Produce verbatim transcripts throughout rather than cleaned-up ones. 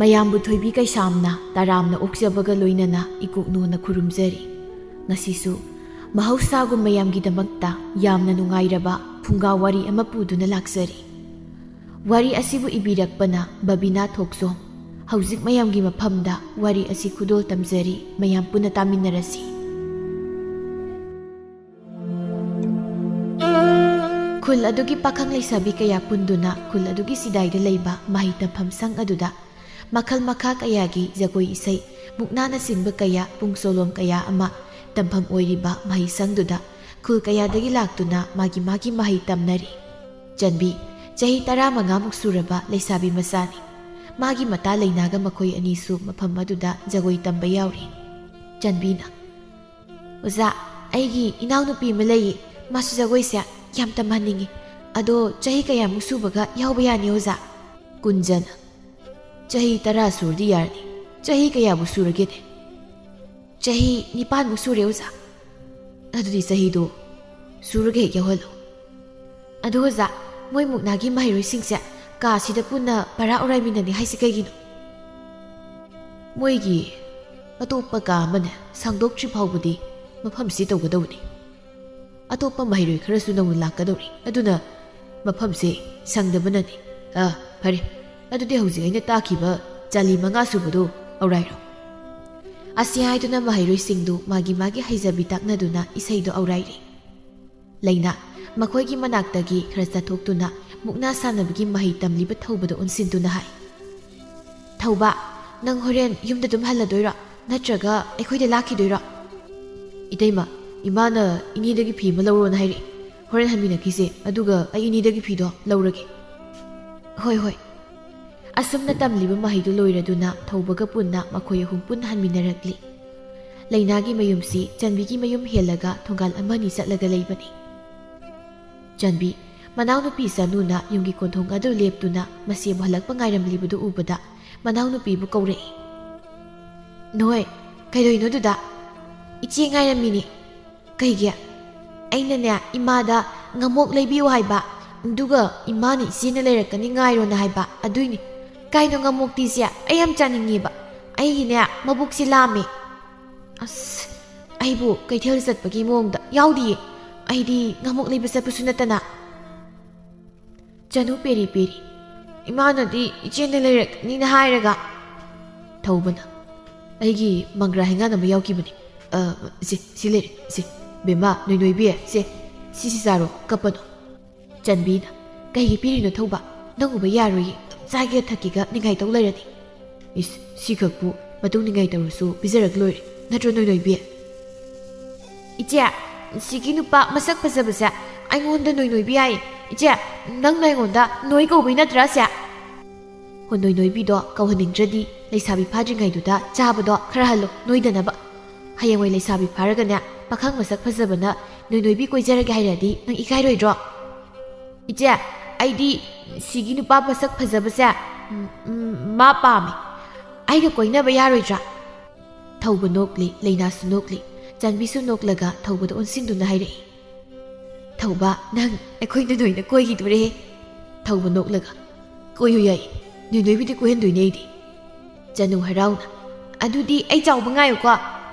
ꯑꯌꯥꯝꯕꯨ ꯊꯣꯏꯕꯤ ꯀꯩꯁꯥꯝꯅ ꯇꯔꯥꯝꯅ ꯑꯣꯛꯆꯕꯒ ꯂꯣꯏꯅꯅ ꯏꯀꯣꯛꯅꯣꯅ ꯈꯨꯔꯨꯝꯖꯔꯤ꯫ ꯉꯁꯤꯁꯨ ꯃꯍꯧꯁꯥꯒꯨꯝ ꯃꯌꯥꯝꯒꯤꯗꯃꯛꯇ ꯌꯥꯝꯅ ꯅꯨꯡꯉꯥꯏꯔꯕ ꯐꯨꯡꯒꯥ ꯋꯥꯔꯤ ꯑꯃ ꯄꯨꯗꯨꯅ ꯂꯥꯛꯆꯔꯤ꯫ ꯋꯥꯔꯤ ꯑꯁꯤꯕꯨ ꯏꯕꯤꯔꯛꯄꯅ ꯕꯕꯤꯅꯥ ꯊꯣꯛꯆꯣꯝ꯫ ꯍꯧꯖꯤꯛ ꯃꯌꯥꯝꯒꯤ ꯃꯐꯝꯗ ꯋꯥꯔꯤ ꯑꯁꯤ ꯈꯨꯗꯣꯜ ꯇꯝꯖꯔꯤ, ꯃꯌꯥꯝ ꯄꯨꯟꯅ ꯇꯥꯃꯤꯟꯅꯔꯁꯤ꯫ ꯈꯨꯜ ꯑꯗꯨꯒꯤ ꯄꯥꯈꯪ ꯂꯩꯁꯥꯕꯤ ꯀꯌꯥ ꯄꯨꯟꯗꯨꯅ ꯈꯨꯜ ꯑꯗꯨꯒꯤ ꯁꯤꯗꯥꯏꯗ ꯂꯩꯕ ꯃꯍꯩ ꯇꯝꯐꯝ ꯁꯪ ꯑꯗꯨꯗ ꯃꯈꯜ ꯃꯈꯥ ꯀꯌꯥꯒꯤ ꯖꯒꯣꯏ ꯏꯁꯩ, ꯃꯨꯛꯅꯥꯅꯆꯤꯡꯕ ꯀꯌꯥ, ꯄꯨꯡ ꯆꯣꯂꯣꯝ ꯀꯌꯥ ꯑꯃ ꯇꯝꯐꯝ ꯑꯣꯏꯔꯤꯕ ꯃꯍꯩ ꯁꯪꯗꯨꯗ ꯈꯨꯜ ꯀꯌꯥꯗꯒꯤ ꯂꯥꯛꯇꯨꯅ ꯃꯥꯒꯤ ꯃꯥꯒꯤ ꯃꯍꯩ ꯇꯝꯅꯔꯤ꯫ ꯆꯟꯕꯤ ꯆꯍꯤ ꯇꯔꯥꯃꯉꯥꯃꯨꯛ ꯁꯨꯔꯕ ꯂꯩꯁꯥꯕꯤ ꯃꯆꯥꯅꯤ꯫ ꯃꯥꯒꯤ ꯃꯇꯥ ꯂꯩꯅꯥꯒ ꯃꯈꯣꯏ ꯑꯅꯤꯁꯨ ꯃꯐꯝ ꯑꯗꯨꯗ ꯖꯒꯣꯏ ꯇꯝꯕ ꯌꯥꯎꯔꯤ꯫ ꯆꯟꯕꯤꯅ, "ꯑꯣꯖꯥ, ꯑꯩꯒꯤ ꯏꯅꯥꯎꯅꯨꯄꯤ ꯑꯃ ꯂꯩꯌꯦ, ꯃꯥꯁꯨ ꯖꯒꯣꯏꯁꯦ ꯌꯥꯝ ꯇꯝꯍꯟꯅꯤꯡꯉꯤ꯫ ꯑꯗꯣ ꯆꯍꯤ ꯀꯌꯥꯃꯨꯛ ꯁꯨꯕꯒ ꯌꯥꯎꯕ ꯌꯥꯅꯤ ꯑꯣꯖꯥ?" ꯀꯨꯟꯖꯅ, "ꯆꯍꯤ ꯇꯔꯥ ꯁꯨꯔꯗꯤ ꯌꯥꯔꯅꯤ꯫ ꯆꯍꯤ ꯀꯌꯥꯕꯨ ꯁꯨꯔꯒꯦꯅꯦ?" "ꯆꯍꯤ ꯅꯤꯄꯥꯟꯃꯨꯛ ꯁꯨꯔꯦ ꯑꯣꯖꯥ꯫" "ꯑꯗꯨꯗꯤ ꯆꯍꯤꯗꯣ ꯁꯨꯔꯒ ꯍꯦꯛ ꯌꯥꯎꯍꯜꯂꯣ꯫" "ꯑꯗꯣ ꯑꯣꯖꯥ, ꯃꯣꯏ ꯃꯨꯛꯅꯥꯒꯤ ꯃꯍꯩꯔꯣꯏꯁꯤꯡꯁꯦ ꯀꯥꯁꯤꯗ ꯄꯨꯟꯅ ꯄꯔꯥ ꯑꯣꯔꯥꯏꯃꯤꯟꯅꯅꯤ ꯍꯥꯏꯁꯦ ꯀꯩꯒꯤꯅꯣ?" "ꯃꯣꯏꯒꯤ ꯑꯇꯣꯞꯄ ꯀꯥ ꯑꯃꯅꯦ ꯁꯥꯡꯗꯣꯛꯇ꯭ꯔꯤ ꯐꯥꯎꯕꯗꯤ ꯃꯐꯝꯁꯤ ꯇꯧꯒꯗꯧꯕꯅꯤ꯫ ꯑꯇꯣꯞꯄ ꯃꯍꯩꯔꯣꯏ ꯈꯔꯁꯨ ꯅꯧꯅ ꯂꯥꯛꯀꯗꯧꯔꯤ, ꯑꯗꯨꯅ ꯃꯐꯝꯁꯦ ꯁꯪꯗꯕꯅꯅꯤ꯫" "ꯑ, ꯐꯔꯦ, ꯑꯗꯨꯗꯤ ꯍꯧꯖꯤꯛ ꯑꯩꯅ ꯇꯥꯛꯈꯤꯕ ꯆꯥꯂꯤ ꯃꯉꯥ ꯁꯨꯕꯗꯣ ꯑꯧꯔꯥꯏꯔꯣ꯫" ꯑꯁꯤ ꯍꯥꯏꯗꯨꯅ ꯃꯍꯩꯔꯣꯏꯁꯤꯡꯗꯨ ꯃꯥꯒꯤ ꯃꯥꯒꯤ ꯍꯩꯖꯕꯤ ꯇꯥꯛꯅꯗꯨꯅ ꯏꯁꯩꯗꯣ ꯑꯧꯔꯥꯏꯔꯤ꯫ ꯂꯩꯅꯥ ꯃꯈꯣꯏꯒꯤ ꯃꯅꯥꯛꯇꯒꯤ ꯈꯔ ꯆꯠꯊꯣꯛꯇꯨꯅ ꯃꯨꯛꯅꯥ ꯁꯥꯟꯅꯕꯒꯤ ꯃꯍꯩ ꯇꯝꯂꯤꯕ ꯊꯧꯕꯗ ꯑꯣꯟꯁꯤꯟꯗꯨꯅ ꯍꯥꯏ, "ꯊꯧꯕ, ꯅꯪ ꯍꯣꯔꯦꯟ ꯌꯨꯝꯗ ꯑꯗꯨꯝ ꯍꯜꯂꯗꯣꯏꯔꯣ? ꯅꯠꯇ꯭ꯔꯒ ꯑꯩꯈꯣꯏꯗ ꯂꯥꯛꯈꯤꯗꯣꯏꯔꯣ?" "ꯏꯇꯩꯃ, ꯏꯃꯥꯅ ꯏꯅꯦꯗꯒꯤ ꯐꯤ ꯑꯃ ꯂꯧꯔꯣꯅ ꯍꯥꯏꯔꯛꯏ꯫ ꯍꯣꯔꯦꯟ ꯍꯟꯃꯤꯟꯅꯈꯤꯁꯦ, ꯑꯗꯨꯒ ꯑꯩ ꯏꯅꯦꯗꯒꯤ ꯐꯤꯗꯣ ꯂꯧꯔꯒꯦ꯫" "ꯍꯣꯏ, ꯍꯣꯏ꯫" ꯑꯁꯨꯝꯅ ꯇꯝꯂꯤꯕ ꯃꯍꯩꯗꯨ ꯂꯣꯏꯔꯗꯨꯅ ꯊꯧꯕꯒ ꯄꯨꯟꯅ ꯃꯈꯣꯏ ꯑꯍꯨꯝ ꯄꯨꯟꯅ ꯍꯟꯃꯤꯟꯅꯔꯛꯂꯤ꯫ ꯂꯩꯅꯥꯒꯤ ꯃꯌꯨꯝꯁꯤ ꯆꯟꯕꯤꯒꯤ ꯃꯌꯨꯝ ꯍꯦꯜꯂꯒ ꯊꯣꯡꯒꯥꯜ ꯑꯃꯅꯤ ꯆꯠꯂꯒ ꯂꯩꯕꯅꯤ꯫ ꯆꯟꯕꯤ ꯃꯅꯥꯎꯅꯨꯄꯤ ꯆꯅꯨꯅ ꯌꯨꯝꯒꯤ ꯀꯣꯟꯊꯣꯡ ꯑꯗꯨ ꯂꯦꯞꯇꯨꯅ ꯃꯆꯦꯕꯨ ꯍꯜꯂꯛꯄ ꯉꯥꯏꯔꯝꯂꯤꯕꯗꯨ ꯎꯕꯗ ꯃꯅꯥꯎꯅꯨꯄꯤꯕꯨ ꯀꯧꯔꯛꯏ꯫ "ꯅꯣꯏ ꯀꯩꯗꯧꯏꯅꯣ ꯑꯗꯨꯗ? ꯏꯆꯦ ꯉꯥꯏꯔꯝꯃꯤꯅꯤ꯫" "ꯀꯩꯒꯤ?" "ꯑꯩꯅꯅꯦ ꯏꯃꯥꯗ ꯉꯥꯃꯣꯛ ꯂꯩꯕꯤꯌꯨ ꯍꯥꯏꯕ, ꯑꯗꯨꯒ ꯏꯃꯥꯅ ꯏꯆꯦꯅ ꯂꯩꯔꯛꯀꯅꯤ ꯉꯥꯏꯔꯣꯅ ꯍꯥꯏꯕ, ꯑꯗꯨꯏꯅꯤ꯫ ꯀꯥꯏꯅꯣ ꯉꯥꯃꯣꯛꯇꯤꯁꯦ? ꯑꯩ ꯌꯥꯝ ꯆꯥꯅꯤꯡꯉꯦꯕ꯫ ꯑꯩꯒꯤꯅꯦ, ꯃꯕꯨꯛꯁꯦ ꯂꯥꯝꯃꯦ꯫ ꯑꯁ, ꯑꯩꯕꯨ ꯀꯩꯊꯦꯜ ꯆꯠꯄꯒꯤ ꯃꯑꯣꯡꯗ ꯌꯥꯎꯗꯤꯌꯦ꯫ ꯑꯩꯗꯤ ꯉꯥꯃꯣꯛ ꯂꯩꯕ ꯆꯠꯄꯁꯨ ꯅꯠꯇꯅ꯫ ꯆꯅꯨ ꯄꯦꯔꯤ ꯄꯦꯔꯤ꯫ ꯏꯃꯥꯅꯗꯤ ꯏꯆꯦꯅ ꯂꯩꯔꯛꯅꯤꯅ ꯍꯥꯏꯔꯒ꯫ ꯊꯧꯕꯅ, "ꯑꯩꯒꯤ ꯃꯪꯒ꯭ꯔꯥ ꯍꯩꯉꯥꯟ ꯑꯃ ꯌꯥꯎꯈꯤꯕꯅꯤ꯫ ꯑ, ꯁꯤ, ꯁꯤ ꯂꯩꯔꯦ, ꯁꯤ꯫ ꯕꯦꯝꯃ, ꯅꯣꯏ ꯅꯣꯏꯕꯤ, ꯁꯦ, ꯁꯤꯁꯤ ꯆꯥꯔꯣ, ꯀꯞꯄꯅꯨ꯫" ꯆꯟꯕꯤꯅ, "ꯀꯩꯒꯤ ꯄꯤꯔꯤꯅꯣ ꯊꯧꯕ? ꯅꯪ ꯎꯕ ꯌꯥꯔꯣꯏꯌꯦ꯫ ꯆꯥꯒꯦ ꯊꯛꯀꯦꯒ ꯅꯤꯡꯉꯥꯏ ꯇꯧ ꯂꯩꯔꯗꯤ꯫" "ꯏꯁ, ꯁꯤꯈꯛꯄꯨ ꯃꯇꯨꯡ ꯅꯤꯡꯉꯥꯏ ꯇꯧꯔꯁꯨ ꯄꯤꯖꯔꯒ ꯂꯣꯏꯔꯦ꯫ ꯅꯠꯇ꯭ꯔꯣ, ꯅꯣꯏ ꯅꯣꯏꯕꯤ?" "ꯏꯆꯦ, ꯁꯤꯒꯤ ꯅꯨꯄꯥ ꯃꯁꯛ ꯐꯖꯕꯁꯦ ꯑꯩꯉꯣꯟꯗ ꯅꯣꯏ ꯅꯣꯏꯕꯤ ꯍꯥꯏꯌꯦ꯫ ꯏꯆꯦ, ꯅꯪꯅ ꯑꯩꯉꯣꯟꯗ ꯅꯣꯏ ꯀꯧꯕꯩ ꯅꯠꯇ꯭ꯔꯥ ꯁꯦ?" "ꯍꯣ, ꯅꯣꯏ ꯅꯣꯏꯕꯤꯗꯣ ꯀꯧꯍꯟꯅꯤꯡꯗ꯭ꯔꯗꯤ ꯂꯩꯁꯥꯕꯤ ꯐꯥꯗ꯭ꯔꯤꯉꯩꯗꯨꯗ ꯆꯥꯕꯗꯣ ꯈꯔ ꯍꯜꯂꯣ, ꯅꯣꯏꯗꯅꯕ꯫ ꯍꯌꯦꯡꯋꯥꯏ ꯂꯩꯁꯥꯕꯤ ꯐꯥꯔꯒꯅꯦ, ꯄꯥꯈꯪ ꯃꯁꯛ ꯐꯖꯕꯅ ꯅꯣꯏ ꯅꯣꯏꯕꯤ ꯀꯣꯏꯖꯔꯒꯦ ꯍꯥꯏꯔꯗꯤ ꯅꯪ ꯏꯀꯥꯏꯔꯣꯏꯗ꯭ꯔꯣ?" "ꯏꯆꯦ, ꯑꯩꯗꯤ ꯁꯤꯒꯤ ꯅꯨꯄꯥ ꯃꯁꯛ ꯐꯖꯕꯁꯦ, ꯎꯝ, ꯎꯝ, ꯃꯥ ꯄꯥꯝꯃꯦ꯫ ꯑꯩꯒ ꯀꯣꯏꯅꯕ ꯌꯥꯔꯣꯏꯗ꯭ꯔꯥ?" ꯊꯧꯕ ꯅꯣꯛꯂꯤ, ꯂꯩꯅꯥꯁꯨ ꯅꯣꯛꯂꯤ꯫ ꯆꯥꯟꯕꯤꯁꯨ ꯅꯣꯛꯂꯒ ꯊꯧꯕꯗ ꯑꯣꯟꯁꯤꯟꯗꯨꯅ ꯍꯥꯏꯔꯛꯏ, "ꯊꯧꯕ, ꯅꯪ ꯑꯩꯈꯣꯏ ꯅꯣꯏꯅ ꯀꯣꯏꯈꯤꯗꯣꯔꯦꯍꯦ꯫" ꯊꯧꯕ ꯅꯣꯛꯂꯒ, "ꯀꯣꯏꯌꯨ ꯌꯥꯏ, ꯅꯣꯏ ꯅꯣꯏꯕꯤꯗꯤ ꯀꯣꯏꯍꯟꯗꯣꯏꯅꯦ ꯑꯩꯗꯤ꯫" ꯆꯅꯨ ꯍꯔꯥꯎꯅ, "ꯑꯗꯨꯗꯤ ꯑꯩ ꯆꯥꯎꯕ ꯉꯥꯏꯌꯨꯀꯣ꯫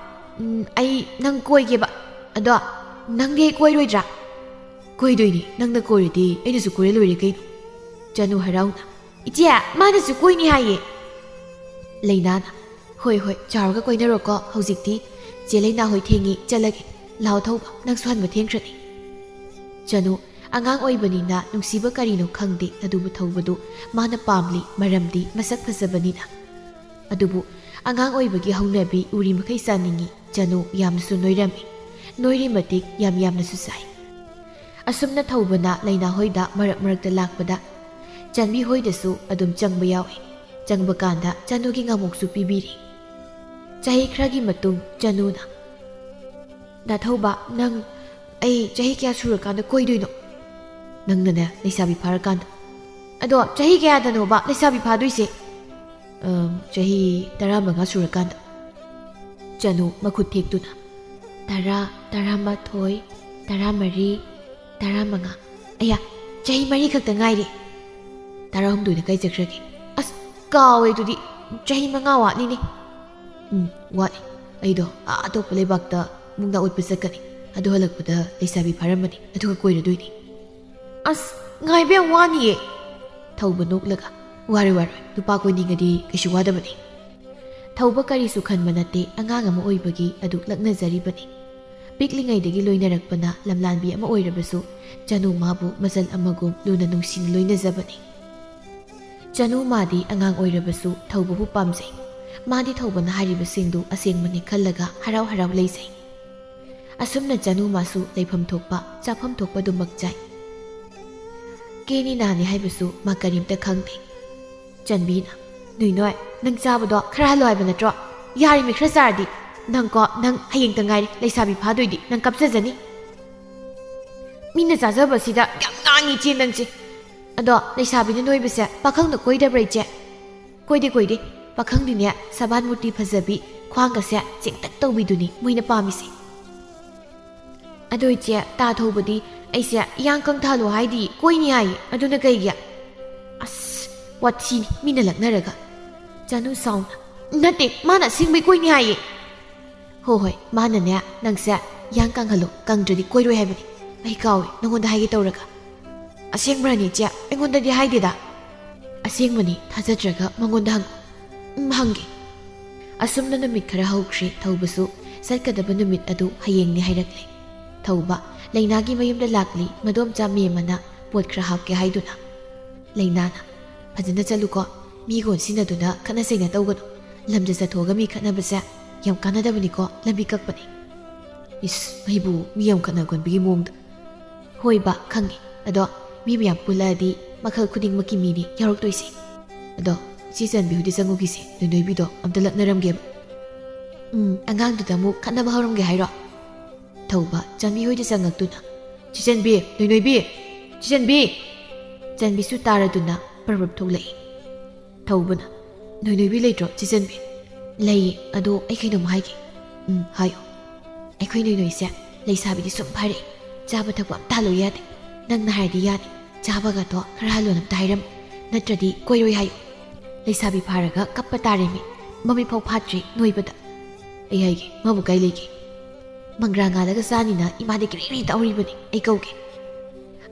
ꯎꯝ, ꯑꯩ ꯅꯪ ꯀꯣꯏꯒꯦꯕ꯫ ꯑꯗꯣ ꯅꯪꯗꯤ ꯑꯩ ꯀꯣꯏꯔꯣꯏꯗ꯭ꯔꯥ?" "ꯀꯣꯏꯗꯣꯏꯅꯤ, ꯅꯪꯅ ꯀꯣꯏꯔꯗꯤ ꯑꯩꯅꯁꯨ ꯀꯣꯏꯔ ꯂꯣꯏꯔꯦ ꯀꯩꯅꯣ꯫" ꯆꯅꯨ ꯍꯔꯥꯎꯅ, "ꯏꯆꯦ, ꯃꯥꯅꯁꯨ ꯀꯣꯏꯅꯤ ꯍꯥꯏꯌꯦ꯫" ꯂꯩꯅꯥꯅ, "ꯍꯣꯏ, ꯍꯣꯏ, ꯆꯥꯎꯔꯒ ꯀꯣꯏꯅꯔꯣꯀꯣ꯫ ꯍꯧꯖꯤꯛꯇꯤ ꯆꯦ ꯂꯩꯅꯥ ꯍꯣꯏ ꯊꯦꯡꯉꯤ, ꯆꯠꯂꯒꯦ꯫ ꯂꯥꯛꯑꯣ ꯊꯧꯕ, ꯅꯪꯁꯨ ꯍꯟꯕ ꯊꯦꯡꯈ꯭ꯔꯅꯤ꯫" ꯆꯅꯨ ꯑꯉꯥꯡ ꯑꯣꯏꯕꯅꯤꯅ ꯅꯨꯡꯁꯤꯕ ꯀꯔꯤꯅꯣ ꯈꯪꯗꯦ, ꯑꯗꯨꯕꯨ ꯊꯧꯕꯗꯨ ꯃꯥꯅ ꯄꯥꯝꯂꯤ, ꯃꯔꯝꯗꯤ ꯃꯁꯛ ꯐꯖꯕꯅꯤꯅ꯫ ꯑꯗꯨꯕꯨ ꯑꯉꯥꯡ ꯑꯣꯏꯕꯒꯤ ꯍꯧꯅꯕꯤ ꯎꯔꯤ ꯃꯈꯩ ꯆꯥꯅꯤꯡꯏ꯫ ꯆꯅꯨ ꯌꯥꯝꯅꯁꯨ ꯅꯣꯏꯔꯝꯃꯤ꯫ ꯅꯣꯏꯔꯤ ꯃꯇꯤꯛ ꯌꯥꯝ ꯌꯥꯝꯅꯁꯨ ꯆꯥꯏ꯫ ꯑꯁꯨꯝꯅ ꯊꯧꯕꯅ ꯂꯩꯅꯥ ꯍꯣꯏꯗ ꯃꯔꯛ ꯃꯔꯛꯇ ꯂꯥꯛꯄꯗ ꯆꯟꯕꯤ ꯍꯣꯏꯗꯁꯨ ꯑꯗꯨꯝ ꯆꯪꯕ ꯌꯥꯎꯏ꯫ ꯆꯪꯕ ꯀꯥꯟꯗ ꯆꯅꯨꯒꯤ ꯉꯥꯃꯣꯛꯁꯨ ꯄꯤꯕꯤꯔꯤ꯫ ꯆꯍꯤ ꯈꯔꯒꯤ ꯃꯇꯨꯡ ꯆꯅꯨꯅ, "ꯗꯥ ꯊꯧꯕ, ꯅꯪ ꯑꯩ ꯆꯍꯤ ꯀꯌꯥ ꯁꯨꯔꯀꯥꯟꯗ ꯀꯣꯏꯗꯣꯏꯅꯣ?" "ꯅꯪꯅꯅꯦ, ꯂꯩꯁꯥꯕꯤ ꯐꯥꯔꯀꯥꯟꯗ꯫" "ꯑꯗꯣ ꯆꯍꯤ ꯀꯌꯥꯗꯅꯣꯕ ꯂꯩꯁꯥꯕꯤ ꯐꯥꯗꯣꯏꯁꯦ?" "ꯑꯝ, ꯆꯍꯤ ꯇꯔꯥꯃꯉꯥ ꯁꯨꯔꯀꯥꯟꯗ꯫" ꯆꯅꯨ ꯃꯈꯨꯠ ꯊꯦꯛꯇꯨꯅ, "ꯇꯔꯥ, ꯇꯔꯥꯃꯥꯊꯣꯏ, ꯇꯔꯥꯃꯔꯤ, ꯇꯔꯥꯃꯉꯥ꯫ ꯑꯌꯥ, ꯆꯍꯤ ꯃꯔꯤ ꯈꯛꯇ ꯉꯥꯏꯔꯦ꯫ ꯇꯔꯥꯍꯨꯝꯗꯣꯏꯅ ꯀꯥꯏ ꯆꯠꯈ꯭ꯔꯒꯦ? ꯑꯁ, ꯀꯥꯎꯋꯦ ꯑꯗꯨꯗꯤ꯫ ꯆꯍꯤ ꯃꯉꯥ ꯋꯥꯠꯂꯤꯅꯦ꯫ ꯎꯝ, ꯋꯥꯠꯂꯤ꯫ ꯑꯩꯗꯣ ꯑꯥ ꯑꯇꯣꯞꯄ ꯂꯩꯕꯥꯛꯇ ꯃꯨꯛꯅꯥ ꯎꯠꯄ ꯆꯠꯀꯅꯤ꯫ ꯑꯗꯨ ꯍꯜꯂꯛꯄꯗ ꯂꯩꯁꯥꯕꯤ ꯐꯥꯔꯝꯃꯅꯤ, ꯑꯗꯨꯒ ꯀꯣꯏꯔꯗꯣꯏꯅꯤ꯫ ꯑꯁ, ꯉꯥꯏꯕ ꯌꯥꯝ ꯋꯥꯅꯤꯌꯦ꯫ ꯊꯧꯕ ꯅꯣꯛꯂꯒ, "ꯋꯥꯔꯣꯏ, ꯋꯥꯔꯣꯏ, ꯅꯨꯄꯥ ꯀꯣꯏꯅꯤꯡꯉꯗꯤ ꯀꯩꯁꯨ ꯋꯥꯗꯕꯅꯤ꯫" ꯊꯧꯕ ꯀꯔꯤꯁꯨ ꯈꯟꯕ ꯅꯠꯇꯦ, ꯑꯉꯥꯡ ꯑꯃ ꯑꯣꯏꯕꯒꯤ ꯑꯗꯨ ꯂꯛꯅꯖꯔꯤꯕꯅꯤ꯫ ꯄꯤꯛꯂꯤꯉꯩꯗꯒꯤ ꯂꯣꯏꯅꯔꯛꯄꯅ ꯂꯝꯂꯥꯟꯕꯤ ꯑꯃ ꯑꯣꯏꯔꯕꯁꯨ, ꯆꯅꯨ ꯃꯥꯕꯨ ꯃꯆꯜ ꯑꯃꯒꯨꯝ ꯂꯨꯅ ꯅꯨꯡꯁꯤꯅ ꯂꯣꯏꯅꯖꯕꯅꯤ꯫ ꯆꯅꯨ ꯃꯥꯗꯤ ꯑꯉꯥꯡ ꯑꯣꯏꯔꯕꯁꯨ ꯊꯧꯕꯕꯨ ꯄꯥꯝꯖꯩ꯫ ꯃꯥꯗꯤ ꯊꯧꯕꯅ ꯍꯥꯏꯔꯤꯕꯁꯤꯡꯗꯨ ꯑꯁꯦꯡꯕꯅꯤ ꯈꯜꯂꯒ ꯍꯔꯥꯎ ꯍꯔꯥꯎ ꯂꯩꯖꯩ꯫ ꯑꯁꯨꯝꯅ ꯆꯅꯨ ꯃꯥꯁꯨ ꯂꯩꯐꯝ ꯊꯣꯛꯄ, ꯆꯥꯐꯝ ꯊꯣꯛꯄ ꯑꯗꯨꯃꯛ ꯆꯥꯏ꯫ ꯀꯦꯅꯤ ꯅꯥꯅꯤ ꯍꯥꯏꯕꯁꯨ ꯃꯥ ꯀꯔꯤꯝꯇ ꯈꯪꯗꯦ꯫ ꯆꯟꯕꯤꯅ, "ꯅꯣꯏ ꯅꯣꯏ, ꯅꯪ ꯆꯥꯕꯗꯣ ꯈꯔ ꯍꯜꯂꯣ ꯍꯥꯏꯕ ꯅꯠꯇ꯭ꯔꯣ? ꯌꯥꯔꯤꯃꯤ ꯈꯔ ꯆꯥꯔꯗꯤ꯫ ꯅꯪꯀꯣ, ꯅꯪ ꯍꯌꯦꯡꯇ ꯉꯥꯏꯔꯦ ꯂꯩꯁꯥꯕꯤ ꯐꯥꯗꯣꯏꯗꯤ, ꯅꯪ ꯀꯞꯆꯖꯅꯤ꯫" "ꯃꯤꯅ ꯆꯥꯖꯕꯁꯤꯗ ꯌꯥꯝ ꯉꯥꯡꯉꯤ ꯏꯆꯦ ꯅꯪꯁꯦ꯫ ꯑꯗꯣ ꯂꯩꯁꯥꯕꯤꯅ ꯅꯣꯏꯕꯁꯦ ꯄꯥꯈꯪꯅ ꯀꯣꯏꯗꯕ꯭ꯔꯥ ꯏꯆꯦ?" "ꯀꯣꯏꯗꯦ, ꯀꯣꯏꯗꯦ꯫ ꯄꯥꯈꯪꯗꯤꯅꯦ ꯁꯕꯥꯟ ꯃꯨꯔꯇꯤ ꯐꯖꯕꯤ, ꯈ꯭ꯋꯥꯡꯒꯁꯦ ꯆꯦꯡꯇꯛ ꯇꯧꯕꯤꯗꯨꯅꯤ ꯃꯣꯏꯅ ꯄꯥꯝꯃꯤꯁꯦ꯫" "ꯑꯗꯣ ꯏꯆꯦ, ꯇꯥ ꯊꯧꯕꯗꯤ ꯑꯩꯁꯦ ꯏꯌꯥꯡ ꯀꯪꯊꯍꯜꯂꯣ ꯍꯥꯏꯗꯤ ꯀꯣꯏꯅꯤ ꯍꯥꯏꯌꯦ, ꯑꯗꯨꯅ ꯀꯩꯒꯤ?" "ꯑꯁ, ꯋꯥꯊꯤꯅꯤ ꯃꯤꯅ ꯂꯛꯅꯔꯒ꯫" ꯆꯅꯨ ꯁꯥꯎꯅ, "ꯅꯠꯇꯦ, ꯃꯥꯅ ꯑꯁꯦꯡꯕꯩ ꯀꯣꯏꯅꯤ ꯍꯥꯏꯌꯦ꯫" "ꯍꯣ ꯍꯣꯏ, ꯃꯥꯅꯅꯦ ꯅꯪꯁꯦ ꯏꯌꯥꯡ ꯀꯪꯍꯜꯂꯣ, ꯀꯪꯗ꯭ꯔꯗꯤ ꯀꯣꯏꯔꯣꯏ ꯍꯥꯏꯕꯅꯤ꯫ ꯑꯩ ꯀꯥꯎꯋꯦ ꯅꯪꯉꯣꯟꯗ ꯍꯥꯏꯒꯦ ꯇꯧꯔꯒ꯫" "ꯑꯁꯦꯡꯕ꯭ꯔꯅꯦ ꯏꯆꯦ? ꯑꯩꯉꯣꯟꯗꯗꯤ ꯍꯥꯏꯗꯦꯗ꯫" "ꯑꯁꯦꯡꯕꯅꯤ, ꯊꯥꯖꯗ꯭ꯔꯒ ꯃꯉꯣꯟꯗ ꯍꯪꯉꯨ꯫" "ꯎꯝ, ꯍꯪꯒꯦ꯫" ꯑꯁꯨꯝꯅ ꯅꯨꯃꯤꯠ ꯈꯔ ꯍꯧꯈ꯭ꯔꯦ꯫ ꯊꯧꯕꯁꯨ ꯆꯠꯀꯗꯕ ꯅꯨꯃꯤꯠ ꯑꯗꯨ ꯍꯌꯦꯡꯅꯤ ꯍꯥꯏꯔꯛꯂꯦ꯫ ꯊꯧꯕ ꯂꯩꯅꯥꯒꯤ ꯃꯌꯨꯝꯗ ꯂꯥꯛꯂꯤ꯫ ꯃꯗꯣꯝꯆꯥ ꯃꯦꯝꯃꯅ ꯄꯣꯠ ꯈꯔ ꯍꯥꯞꯀꯦ ꯍꯥꯏꯗꯨꯅ꯫ ꯂꯩꯅꯥꯅ, "ꯐꯖꯅ ꯆꯠꯂꯨꯀꯣ, ꯃꯤ ꯀꯣꯟꯁꯤꯟꯅꯗꯨꯅ ꯈꯠꯅ ꯆꯩꯅ ꯇꯧꯒꯅꯨ꯫ ꯂꯝꯗ ꯆꯠꯊꯣꯛꯑꯒ ꯃꯤ ꯈꯠꯅꯕꯁꯦ ꯌꯥꯝ ꯀꯥꯟꯅꯗꯕꯅꯤꯀꯣ, ꯂꯝꯕꯤ ꯀꯛꯄꯅꯤ꯫" "ꯏꯁ, ꯑꯩꯕꯨ ꯃꯤ ꯌꯥꯝ ꯈꯠꯅꯒꯟꯕꯒꯤ ꯃꯑꯣꯡꯗ꯫" "ꯍꯣꯏꯕ, ꯈꯪꯉꯦ꯫ ꯑꯗꯣ ꯃꯤ ꯃꯌꯥꯝ ꯄꯨꯜꯂꯛꯑꯗꯤ ꯃꯈꯜ ꯈꯨꯗꯤꯡꯃꯛꯀꯤ ꯃꯤꯅꯤ ꯌꯥꯎꯔꯛꯇꯣꯏꯁꯦ꯫ ꯑꯗꯣ ꯏꯆꯦ ꯆꯟꯕꯤ ꯍꯣꯏꯗ ꯆꯪꯉꯨꯈꯤꯁꯦ, ꯅꯣꯏꯅꯣꯏꯕꯤꯗꯣ ꯑꯝꯇ ꯂꯛꯅꯔꯝꯒꯦꯕ꯫" "ꯎꯝ, ꯑꯉꯥꯡꯗꯨꯗ ꯑꯃꯨꯛ ꯈꯠꯅꯕ ꯍꯧꯔꯝꯒꯦ ꯍꯥꯏꯔꯣ?" ꯊꯧꯕ ꯆꯟꯕꯤ ꯍꯣꯏꯗ ꯆꯪꯉꯛꯇꯨꯅ, "ꯆꯦ ꯆꯟꯕꯤ, ꯅꯣꯏꯅꯣꯏꯕꯤ, ꯆꯦ ꯆꯟꯕꯤ!" ꯆꯟꯕꯤꯁꯨ ꯇꯥꯔꯗꯨꯅ ꯄꯔꯞ ꯊꯣꯛꯂꯛꯏ꯫ ꯊꯧꯕꯅ, "ꯅꯣꯏꯅꯣꯏꯕꯤ ꯂꯩꯇ꯭ꯔꯣ, ꯆꯦ ꯆꯟꯕꯤ?" "ꯂꯩꯌꯦ, ꯑꯗꯣ ꯑꯩ ꯀꯩꯅꯣꯝ ꯍꯥꯏꯒꯦ꯫" "ꯎꯝ, ꯍꯥꯏꯌꯣ꯫" "ꯑꯩꯈꯣꯏ ꯅꯣꯏꯅꯣꯏꯁꯦ ꯂꯩꯁꯥꯕꯤꯗꯤ ꯁꯨꯝ ꯐꯥꯔꯛꯑꯦ, ꯆꯥꯕ ꯊꯛꯄ ꯑꯝꯇ ꯍꯜꯂꯨ ꯌꯥꯗꯦ꯫ ꯅꯪꯅ ꯍꯥꯏꯔꯗꯤ ꯌꯥꯅꯤ, ꯆꯥꯕꯒꯗꯣ ꯈꯔ ꯍꯜꯂꯣꯅ ꯑꯝꯇ ꯍꯥꯏꯔꯝꯃꯨ, ꯅꯠꯇ꯭ꯔꯗꯤ ꯀꯣꯏꯔꯣꯏ ꯍꯥꯏꯌꯨ꯫" ꯂꯩꯁꯥꯕꯤ ꯐꯥꯔꯒ ꯀꯞꯄ ꯇꯥꯔꯦꯃꯤ꯫ ꯃꯃꯤꯠ ꯐꯥꯎ ꯐꯥꯠꯇ꯭ꯔꯤ ꯅꯣꯏꯕꯗ꯫ ꯑꯩ ꯍꯥꯏꯒꯦ, ꯃꯥꯕꯨ ꯀꯥꯏ ꯂꯩꯒꯦ? ꯃꯪꯒ꯭ꯔꯥ ꯉꯥꯜꯂꯒ ꯆꯥꯅꯤꯅ ꯏꯃꯥꯗꯤ ꯀꯤꯔꯤ ꯀꯤꯔꯤ ꯇꯧꯔꯤꯕꯅꯤ꯫ ꯑꯩ ꯀꯧꯒꯦ꯫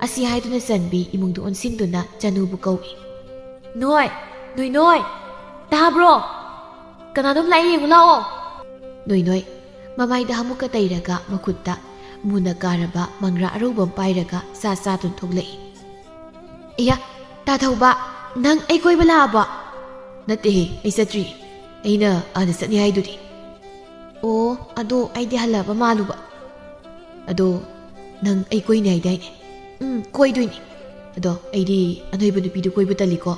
ꯑꯁꯤ ꯍꯥꯏꯗꯨꯅ ꯆꯟꯕꯤ ꯏꯃꯨꯡꯗ ꯑꯣꯟꯁꯤꯟꯗꯨꯅ ꯆꯅꯨꯕꯨ ꯀꯧꯏ꯫ "ꯅꯣꯏ, ꯅꯣꯏ, ꯅꯣꯏ, ꯇꯥꯕ꯭ꯔꯣ? ꯀꯅꯥꯅꯣꯝ ꯂꯥꯛꯑꯦ, ꯌꯦꯡꯉꯨ ꯂꯥꯛꯑꯣ!" ꯅꯣꯏ ꯅꯣꯏ ꯃꯃꯥꯏꯗ ꯍꯥꯃꯨꯛꯀ ꯇꯩꯔꯒ ꯃꯈꯨꯠꯇ ꯃꯨꯅ ꯀꯥꯔꯕ ꯃꯪꯒ꯭ꯔꯥ ꯑꯔꯧꯕ ꯑꯃ ꯄꯥꯏꯔꯒ ꯆꯥ ꯆꯥꯗꯨꯅ ꯊꯣꯛꯂꯛꯏ꯫ "ꯑꯌꯥ, ꯇꯥ ꯊꯧꯕ, ꯅꯪ ꯑꯩ ꯀꯣꯏꯕ ꯂꯥꯛꯑꯕꯣ?" "ꯅꯠꯇꯦꯍꯦ, ꯑꯩ ꯆꯠꯇ꯭ꯔꯤ꯫ ꯑꯩꯅ ꯑꯥꯗ ꯆꯠꯅꯤ ꯍꯥꯏꯗꯨꯗꯤ꯫" "ꯑꯣ, ꯑꯗꯣ ꯑꯩꯗꯤ ꯍꯜꯂꯛꯑꯕ ꯃꯥꯜꯂꯨꯕ꯫" "ꯑꯗꯣ ꯅꯪ ꯑꯩ ꯀꯣꯏꯅꯤ ꯍꯥꯏꯗꯥꯏꯅꯦ?" "ꯎꯝ, ꯀꯣꯏꯗꯣꯏꯅꯤ꯫ ꯑꯗꯣ ꯑꯩꯗꯤ ꯑꯅꯣꯏꯕ ꯅꯨꯄꯤꯗꯨ ꯀꯣꯏꯕ ꯇꯜꯂꯤꯀꯣ꯫"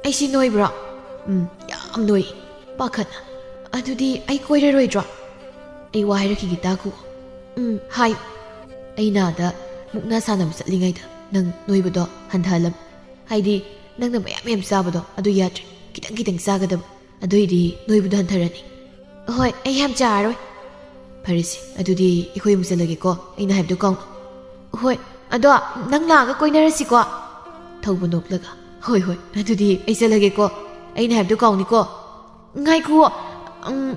"ꯑꯩꯁꯤ ꯅꯣꯏꯕ꯭ꯔꯣ?" "ꯎꯝ, ꯌꯥꯝ ꯅꯣꯏ, ꯄꯥꯈꯠꯅ꯫ ꯑꯗꯨꯗꯤ ꯑꯩ ꯀꯣꯏꯔꯔꯣꯏꯗ꯭ꯔꯣ?" "ꯑꯩ ꯋꯥ ꯍꯥꯏꯔꯛꯈꯤꯒꯦ, ꯇꯥꯈꯨ꯫" "ꯎꯝ, ꯍꯥꯏꯌꯨ꯫" "ꯑꯩꯅ ꯑꯥꯗ ꯃꯨꯛꯅꯥ ꯁꯥꯟꯅꯕ ꯆꯠꯂꯤꯉꯩꯗ ꯅꯪ ꯅꯣꯏꯕꯗꯣ ꯍꯟꯊꯍꯜꯂꯝꯃꯨ꯫ ꯍꯥꯏꯗꯤ ꯅꯪꯅ ꯃꯌꯥꯝ ꯃꯌꯥꯝ ꯆꯥꯕꯗꯣ ꯑꯗꯨ ꯌꯥꯗ꯭ꯔꯦ꯫ ꯈꯤꯇꯪ ꯈꯤꯇꯪ ꯆꯥꯒꯗꯕ꯫ ꯑꯗꯨꯏꯗꯤ ꯅꯣꯏꯕꯗꯣ ꯍꯟꯊꯔꯅꯤ꯫" "ꯍꯣꯏ, ꯑꯩ ꯌꯥꯝ ꯆꯥꯔꯔꯣꯏ꯫" "ꯐꯔꯦꯁꯦ, ꯑꯗꯨꯗꯤ ꯑꯩꯈꯣꯏ ꯑꯃꯨꯛ ꯆꯠꯂꯒꯦꯀꯣ, ꯑꯩꯅ ꯍꯥꯏꯕꯗꯣ ꯀꯥꯎꯅꯨ꯫" "ꯍꯣꯏ, ꯑꯗꯣ ꯅꯪ ꯂꯥꯛꯑꯒ ꯀꯣꯏꯅꯔꯁꯤꯀꯣ꯫" ꯊꯧꯕ ꯅꯣꯛꯂꯒ, "ꯍꯣꯏ, ꯍꯣꯏ, ꯑꯗꯨꯗꯤ ꯑꯩ ꯆꯠꯂꯒꯦꯀꯣ, ꯑꯩꯅ ꯍꯥꯏꯕꯗꯣ ꯀꯥꯎꯅꯤꯀꯣ꯫" "ꯉꯥꯏꯈꯨꯑꯣ, ꯎꯝ,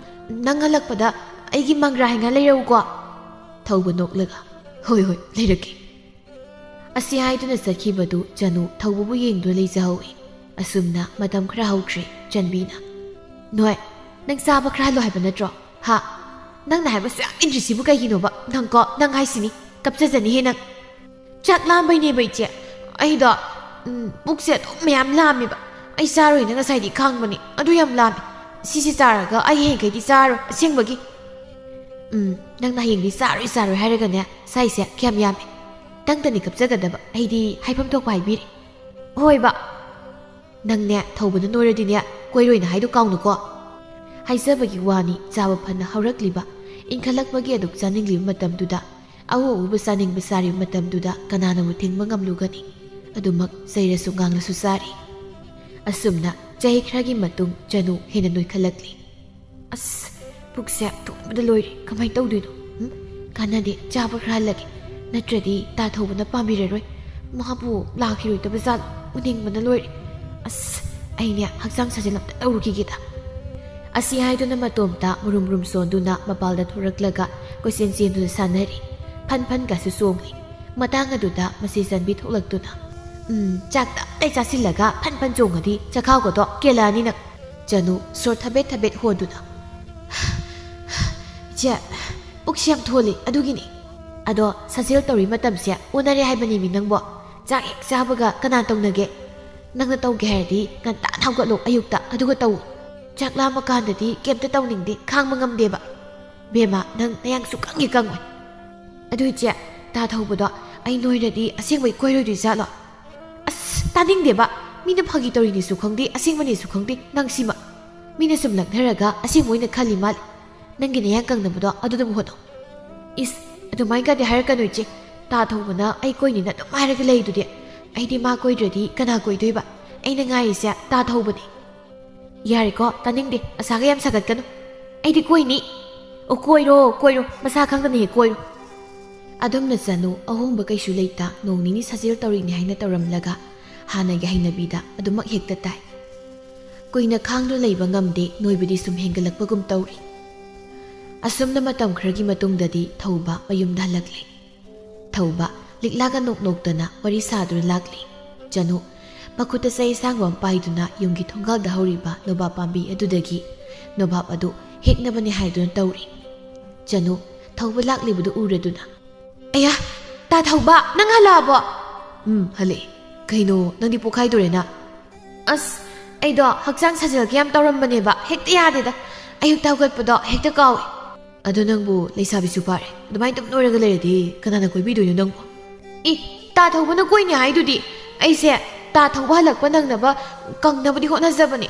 ꯅꯪ ꯍꯜꯂꯛꯄꯗ ꯑꯩꯒꯤ ꯃꯪꯒ꯭ꯔꯥ ꯍꯩꯉꯥ ꯂꯩꯔꯛꯎꯀꯣ꯫" ꯊꯧꯕ ꯅꯣꯛꯂꯒ, "ꯍꯣꯏ, ꯍꯣꯏ, ꯂꯩꯔꯛꯀꯦ꯫" ꯑꯁꯤ ꯍꯥꯏꯗꯨꯅ ꯆꯠꯈꯤꯕꯗꯨ ꯆꯅꯨ ꯊꯧꯕꯕꯨ ꯌꯦꯡꯗꯨꯅ ꯂꯩꯖꯍꯧꯏ꯫ ꯑꯁꯨꯝꯅ ꯃꯇꯝ ꯈꯔ ꯍꯧꯈ꯭ꯔꯦ꯫ ꯆꯟꯕꯤꯅ, "ꯅꯣꯏ, ꯅꯪ ꯆꯥꯕ ꯈꯔ ꯍꯜꯂꯣ ꯍꯥꯏꯕ ꯅꯠꯇ꯭ꯔꯣ? ꯍꯥ? ꯅꯪꯅ ꯍꯥꯏꯕ ꯁꯨꯌꯥ ꯏꯟꯗ꯭ꯔꯤꯁꯤꯕꯨ ꯀꯩꯒꯤꯅꯣꯕ? ꯅꯪꯀꯣ, ꯅꯪ ꯍꯥꯏꯁꯤꯅꯤ, ꯀꯞꯆꯖꯅꯤꯍꯦ ꯅꯪ꯫" "ꯆꯥꯛ ꯂꯥꯝꯕꯩꯅꯦꯕ, ꯏꯆꯦ꯫ ꯑꯩꯗꯣ, ꯎꯝ, ꯄꯨꯛꯁꯦ ꯑꯗꯨꯝ ꯃꯌꯥꯝ ꯂꯥꯝꯃꯦꯕ꯫ ꯑꯩ ꯆꯥꯔꯣꯏꯅ ꯉꯁꯥꯏꯗꯤ ꯈꯥꯡꯕꯅꯤ, ꯑꯗꯨ ꯌꯥꯝ ꯂꯥꯝꯃꯦ꯫ ꯁꯤꯁꯦ ꯆꯥꯔꯒ ꯑꯩ ꯍꯌꯦꯡꯈꯩꯗꯤ ꯆꯥꯔꯣꯏ, ꯑꯁꯦꯡꯕꯒꯤ꯫" "ꯎꯝ, ꯅꯪꯅ ꯍꯌꯦꯡꯗꯤ ꯆꯥꯔꯣꯏ, ꯆꯥꯔꯣꯏ ꯍꯥꯏꯔꯒꯅꯦ, ꯆꯥꯏꯁꯦ ꯀꯌꯥꯝ ꯌꯥꯝꯃꯦ꯫ ꯅꯪꯇꯅꯤ ꯀꯞꯆꯒꯗꯕ, ꯑꯩꯗꯤ ꯍꯥꯏꯐꯝ ꯊꯣꯛꯄ ꯍꯥꯏꯕꯤꯔꯦ꯫" "ꯍꯣꯏꯕ꯫ ꯅꯪꯅꯦ, ꯊꯧꯕꯅ ꯅꯣꯏꯔꯗꯤꯅꯦ, ꯀꯣꯏꯔꯣꯏꯅ ꯍꯥꯏꯗꯣ ꯀꯥꯎꯅꯨꯀꯣ꯫" ꯍꯥꯏꯖꯕꯒꯤ ꯋꯥꯅꯤ, ꯆꯥꯕ ꯐꯅ ꯍꯧꯔꯛꯂꯤꯕ, ꯏꯟꯈꯠꯂꯛꯄꯒꯤ ꯑꯗꯨꯛ ꯆꯥꯅꯤꯡꯂꯤꯕ ꯃꯇꯝꯗꯨꯗ, ꯑꯎ ꯑꯎꯕ ꯆꯥꯅꯤꯡꯕ ꯆꯥꯔꯤꯕ ꯃꯇꯝꯗꯨꯗ ꯀꯅꯥꯅꯕꯨ ꯊꯤꯡꯕ ꯉꯝꯂꯨꯒꯅꯤ? ꯑꯗꯨꯃꯛ ꯆꯩꯔꯁꯨ ꯉꯥꯡꯂꯁꯨ ꯆꯥꯔꯤ꯫ ꯑꯁꯨꯝꯅ ꯆꯍꯤ ꯈꯔꯒꯤ ꯃꯇꯨꯡ ꯆꯅꯨ ꯍꯦꯟꯅ ꯅꯣꯏꯈꯠꯂꯛꯂꯤ꯫ "ꯑꯁ, ꯄꯨꯛꯁꯦ ꯊꯨꯝꯕꯗ ꯂꯣꯏꯔꯦ꯫ ꯀꯃꯥꯏꯅ ꯇꯧꯗꯣꯏꯅꯣ? ꯎꯝ? ꯀꯥꯟꯅꯗꯦ, ꯆꯥꯕ ꯈꯔ ꯍꯜꯂꯒꯦ꯫ ꯅꯠꯇ꯭ꯔꯗꯤ ꯇꯥ ꯊꯧꯕꯅ ꯄꯥꯝꯕꯤꯔꯔꯣꯏ꯫ ꯃꯥꯕꯨ ꯂꯥꯛꯈꯤꯔꯣꯏꯗꯕ ꯖꯥꯠꯂꯣ? ꯎꯅꯤꯡꯕꯅ ꯂꯣꯏꯔꯦ꯫ ꯑꯁ, "ꯑꯩꯅꯦ ꯍꯛꯆꯥꯡ ꯁꯥꯖꯦꯜ ꯑꯝꯇ ꯇꯧꯔꯨꯈꯤꯒꯦꯗ"꯫ ꯑꯁꯤ ꯍꯥꯏꯗꯨꯅ ꯃꯇꯣꯝꯇ ꯃꯨꯔꯨꯝ ꯃꯨꯔꯨꯝ ꯆꯣꯟꯗꯨꯅ ꯃꯄꯥꯜꯗ ꯊꯣꯔꯛꯂꯒ ꯀꯣꯏꯆꯦꯟ ꯆꯦꯟꯗꯨꯅ ꯁꯥꯟꯅꯔꯤ꯫ ꯐꯟ ꯐꯟꯒꯁꯨ ꯆꯣꯡꯂꯤ꯫ ꯃꯇꯥꯡ ꯑꯗꯨꯗ ꯃꯆꯦ ꯆꯟꯕꯤ ꯊꯣꯛꯂꯛꯇꯨꯅ, "ꯎꯝ, ꯆꯥꯛ ꯇꯞꯇꯥꯏ ꯆꯥꯁꯤꯜꯂꯒ ꯐꯟ ꯐꯟ ꯆꯣꯡꯉꯗꯤ ꯆꯈꯥꯎꯒꯗꯣ ꯀꯦꯜꯂꯛꯑꯅꯤ ꯅꯪ"꯫ ꯆꯅꯨ ꯁꯣꯔ ꯊꯕꯦꯠ ꯊꯕꯦꯠ ꯍꯣꯟꯗꯨꯅ, "ꯏꯆꯦ, ꯄꯨꯛꯁꯦ ꯌꯥꯝ ꯊꯣꯜꯂꯤ, ꯑꯗꯨꯒꯤꯅꯤ"꯫ "ꯑꯗꯣ ꯁꯥꯖꯦꯜ ꯇꯧꯔꯤ ꯃꯇꯝꯁꯦ ꯑꯣꯟꯅꯔꯦ ꯍꯥꯏꯕꯅꯤꯃꯤ ꯅꯪꯕꯣ꯫ ꯆꯥꯛ ꯍꯦꯛ ꯆꯥꯕꯒ ꯀꯅꯥ ꯇꯧꯅꯒꯦ? ꯅꯪꯅ ꯇꯧꯒꯦ ꯍꯥꯏꯔꯗꯤ ꯉꯟꯇꯥꯅ ꯍꯧꯒꯠꯂꯣ ꯑꯌꯨꯛꯇ, ꯑꯗꯨꯒ ꯇꯧ꯫ ꯆꯥꯛ ꯂꯥꯝꯃꯀꯥꯟꯗꯗꯤ ꯀꯩꯝꯇ ꯇꯧꯅꯤꯡꯗꯦ, ꯈꯥꯡꯕ ꯉꯝꯗꯦꯕ"꯫ "ꯕꯦꯝꯃ, ꯅꯪ ꯅꯌꯥꯡ ꯁꯨꯛꯀꯪ ꯍꯦꯛ ꯀꯪꯉꯣꯏ"꯫ "ꯑꯗꯨ ꯏꯆꯦ, ꯇꯥ ꯊꯧꯕꯗꯣ ꯑꯩ ꯅꯣꯏꯔꯗꯤ ꯑꯁꯦꯡꯕꯩ ꯀꯣꯏꯔꯣꯏꯗꯣꯏ ꯖꯥꯠꯂꯣ?" "ꯑꯁ, ꯇꯥꯅꯤꯡꯗꯦꯕ꯫ ꯃꯤꯅ ꯐꯥꯒꯤ ꯇꯧꯔꯤꯅꯤꯁꯨ ꯈꯪꯗꯦ, ꯑꯁꯦꯡꯕꯅꯤꯁꯨ ꯈꯪꯗꯦ, ꯅꯪ ꯁꯤꯃ꯫ ꯃꯤꯅ ꯁꯨꯝ ꯂꯛꯅꯔꯒ ꯑꯁꯦꯡꯕ ꯑꯣꯏꯅ ꯈꯜꯂꯤ ꯃꯥꯜꯂꯦ꯫ ꯅꯪꯒꯤ ꯅꯌꯥꯡ ꯀꯪꯅꯕꯗꯣ ꯑꯗꯨ ꯑꯗꯨꯝ ꯍꯣꯠꯅꯧ"꯫ "ꯏꯁ, ꯑꯗꯨꯃꯥꯏꯅꯒꯗꯤ ꯍꯥꯏꯔꯛꯀꯅꯨ ꯏꯆꯦ꯫ ꯇꯥ ꯊꯧꯕꯅ ꯑꯩ ꯀꯣꯏꯅꯤꯅ ꯑꯗꯨꯝ ꯍꯥꯏꯔꯒ ꯂꯩꯗꯨꯗꯤ꯫ ꯑꯩꯗꯤ ꯃꯥ ꯀꯣꯏꯗ꯭ꯔꯗꯤ ꯀꯅꯥ ꯀꯣꯏꯗꯣꯏꯕ? ꯑꯩꯅ ꯉꯥꯏꯔꯤꯁꯦ ꯇꯥ ꯊꯧꯕꯅꯤ"꯫ "ꯌꯥꯔꯦꯀꯣ, ꯇꯥꯅꯤꯡꯗꯦ, ꯑꯁꯥꯒ ꯌꯥꯝ ꯁꯥꯒꯠꯀꯅꯨ꯫ ꯑꯩꯗꯤ ꯀꯣꯏꯅꯤ"꯫ "ꯑꯣ, ꯀꯣꯏꯔꯣ, ꯀꯣꯏꯔꯣ, ꯃꯁꯥ ꯈꯪꯗꯅ ꯍꯦꯛ ꯀꯣꯏꯔꯣ"꯫ ꯑꯗꯨꯝꯅ ꯆꯅꯨ ꯑꯍꯣꯡꯕ ꯀꯩꯁꯨ ꯂꯩꯇ ꯅꯣꯡ ꯅꯤꯅꯤ ꯁꯥꯖꯦꯜ ꯇꯧꯔꯤꯅꯤ ꯍꯥꯏꯅ ꯇꯧꯔꯝꯂꯒ ꯍꯥꯟꯅꯒꯤ ꯍꯩꯅꯕꯤꯗ ꯑꯗꯨꯃꯛ ꯍꯦꯛꯇ ꯇꯥꯏ꯫ ꯀꯨꯏꯅ ꯈꯥꯡꯗꯨꯅ ꯂꯩꯕ ꯉꯝꯗꯦ, ꯅꯣꯏꯕꯗꯤ ꯁꯨꯝ ꯍꯦꯟꯒꯠꯂꯛꯄꯒꯨꯝ ꯇꯧꯔꯤ꯫ ꯑꯁꯨꯝꯅ ꯃꯇꯝ ꯈꯔꯒꯤ ꯃꯇꯨꯡꯗꯗꯤ ꯊꯧꯕ ꯃꯌꯨꯝꯗ ꯍꯜꯂꯛꯂꯦ꯫ ꯊꯧꯕ ꯂꯤꯛꯂꯥꯒ ꯅꯣꯛ ꯅꯣꯛꯇꯅ ꯋꯥꯔꯤ ꯁꯥꯗꯨꯅ ꯂꯥꯛꯂꯤ꯫ ꯆꯅꯨ ꯃꯈꯨꯠꯇ ꯆꯩ ꯑꯁꯥꯡꯕ ꯑꯃ ꯄꯥꯏꯗꯨꯅ ꯌꯨꯝꯒꯤ ꯊꯣꯡꯒꯥꯜꯗ ꯍꯧꯔꯤꯕ ꯅꯣꯕꯥꯞ ꯄꯥꯝꯕꯤ ꯑꯗꯨꯗꯒꯤ ꯅꯣꯕꯥꯞ ꯑꯗꯨ ꯍꯦꯛꯅꯕꯅꯤ ꯍꯥꯏꯗꯨꯅ ꯇꯧꯔꯤ꯫ ꯆꯅꯨ ꯊꯧꯕ ꯂꯥꯛꯂꯤꯕꯗꯨ ꯎꯔꯗꯨꯅ, "ꯑꯌꯥ, ꯇꯥ ꯊꯧꯕ, ꯅꯪ ꯍꯜꯂꯛꯑꯕꯣ?" "ꯎꯝ, ꯍꯜꯂꯛꯑꯦ꯫ ꯀꯩꯅꯣ, ꯅꯪꯗꯤ ꯄꯣꯛꯈꯥꯏꯗꯣꯔꯦꯅ?" "ꯑꯁ, ꯑꯩꯗꯣ ꯍꯛꯆꯥꯡ ꯁꯥꯖꯦꯜꯒ ꯌꯥꯝ ꯇꯧꯔꯝꯕꯅꯦꯕ, ꯍꯦꯛꯇ ꯌꯥꯗꯦꯗ꯫ ꯑꯌꯨꯛꯇ ꯍꯧꯒꯠꯄꯗꯣ ꯍꯦꯛꯇ ꯀꯥꯎꯏ"꯫ "ꯑꯗꯣ ꯅꯪꯕꯨ ꯂꯩꯁꯥꯕꯤꯁꯨ ꯐꯥꯔꯦ, ꯑꯗꯨꯃꯥꯏꯅ ꯑꯗꯨꯝ ꯅꯣꯏꯔꯒ ꯂꯩꯔꯗꯤ ꯀꯅꯥꯅ ꯀꯣꯏꯕꯤꯗꯣꯏꯅꯣ ꯅꯪꯕꯨ?" "ꯑꯦ, ꯇꯥ ꯊꯧꯕꯅ ꯀꯣꯏꯅꯤ ꯍꯥꯏꯗꯨꯗꯤ꯫ ꯑꯩꯁꯦ ꯇꯥ ꯊꯧꯕ ꯍꯜꯂꯛꯄ ꯅꯪꯅꯕ ꯀꯪꯅꯕꯗꯤ ꯍꯣꯠꯅꯖꯕꯅꯤ꯫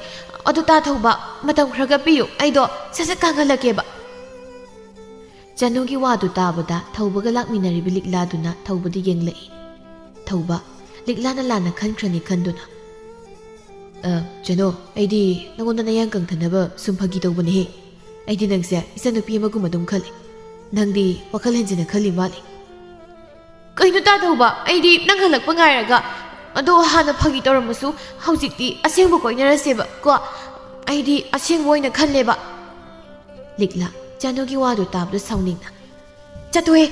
ꯑꯗꯣ ꯇꯥ ꯊꯧꯕ, ꯃꯇꯝ ꯈꯔꯒ ꯄꯤꯌꯨ, ꯑꯩꯗꯣ ꯁꯠ ꯁꯠ ꯀꯥꯡꯍꯜꯂꯛꯀꯦꯕ"꯫ ꯆꯅꯨꯒꯤ ꯋꯥꯗꯨ ꯇꯥꯕꯗ ꯊꯧꯕꯒ ꯂꯥꯛꯃꯤꯟꯅꯔꯤꯕ ꯂꯤꯛꯂꯥꯗꯨꯅ ꯊꯧꯕꯗ ꯌꯦꯡꯂꯛꯏ꯫ ꯊꯧꯕ ꯂꯤꯛꯂꯥꯅ ꯂꯥꯟꯅ ꯈꯟꯈ꯭ꯔꯅꯤ ꯈꯟꯗꯨꯅ, "ꯑ, ꯆꯅꯨ, ꯑꯩꯗꯤ ꯅꯉꯣꯟꯗ ꯅꯌꯥꯡ ꯀꯪꯊꯅꯕ ꯁꯨꯝ ꯐꯥꯒꯤ ꯇꯧꯕꯅꯦꯍꯦ꯫ ꯑꯩꯗꯤ ꯅꯪꯁꯦ ꯏꯆꯟꯅꯨꯄꯤ ꯑꯃꯒꯨꯝ ꯑꯗꯨꯝ ꯈꯜꯂꯤ꯫ ꯅꯪꯗꯤ ꯋꯥꯈꯜ ꯍꯦꯟꯖꯤꯟꯅ ꯈꯜꯂꯤ ꯃꯥꯜꯂꯤ"꯫ "ꯀꯩꯅꯣ ꯇꯥ ꯊꯧꯕ? ꯑꯩꯗꯤ ꯅꯪ ꯍꯜꯂꯛꯄ ꯉꯥꯏꯔꯒ ꯑꯗꯣ ꯍꯥꯟꯅ ꯐꯥꯒꯤ ꯇꯧꯔꯝꯃꯁꯨ ꯍꯧꯖꯤꯛꯇꯤ ꯑꯁꯦꯡꯕ ꯀꯣꯏꯅꯔꯁꯦꯕ ꯀꯣ꯫ ꯑꯩꯗꯤ ꯑꯁꯦꯡꯕ ꯑꯣꯏꯅ ꯈꯜꯂꯦꯕ꯫ ꯂꯤꯛꯂꯥ ꯆꯅꯨꯒꯤ ꯋꯥꯗꯨ ꯇꯥꯕꯗ ꯁꯥꯎꯅꯤꯡꯅ, "ꯆꯠꯇꯣꯍꯦ,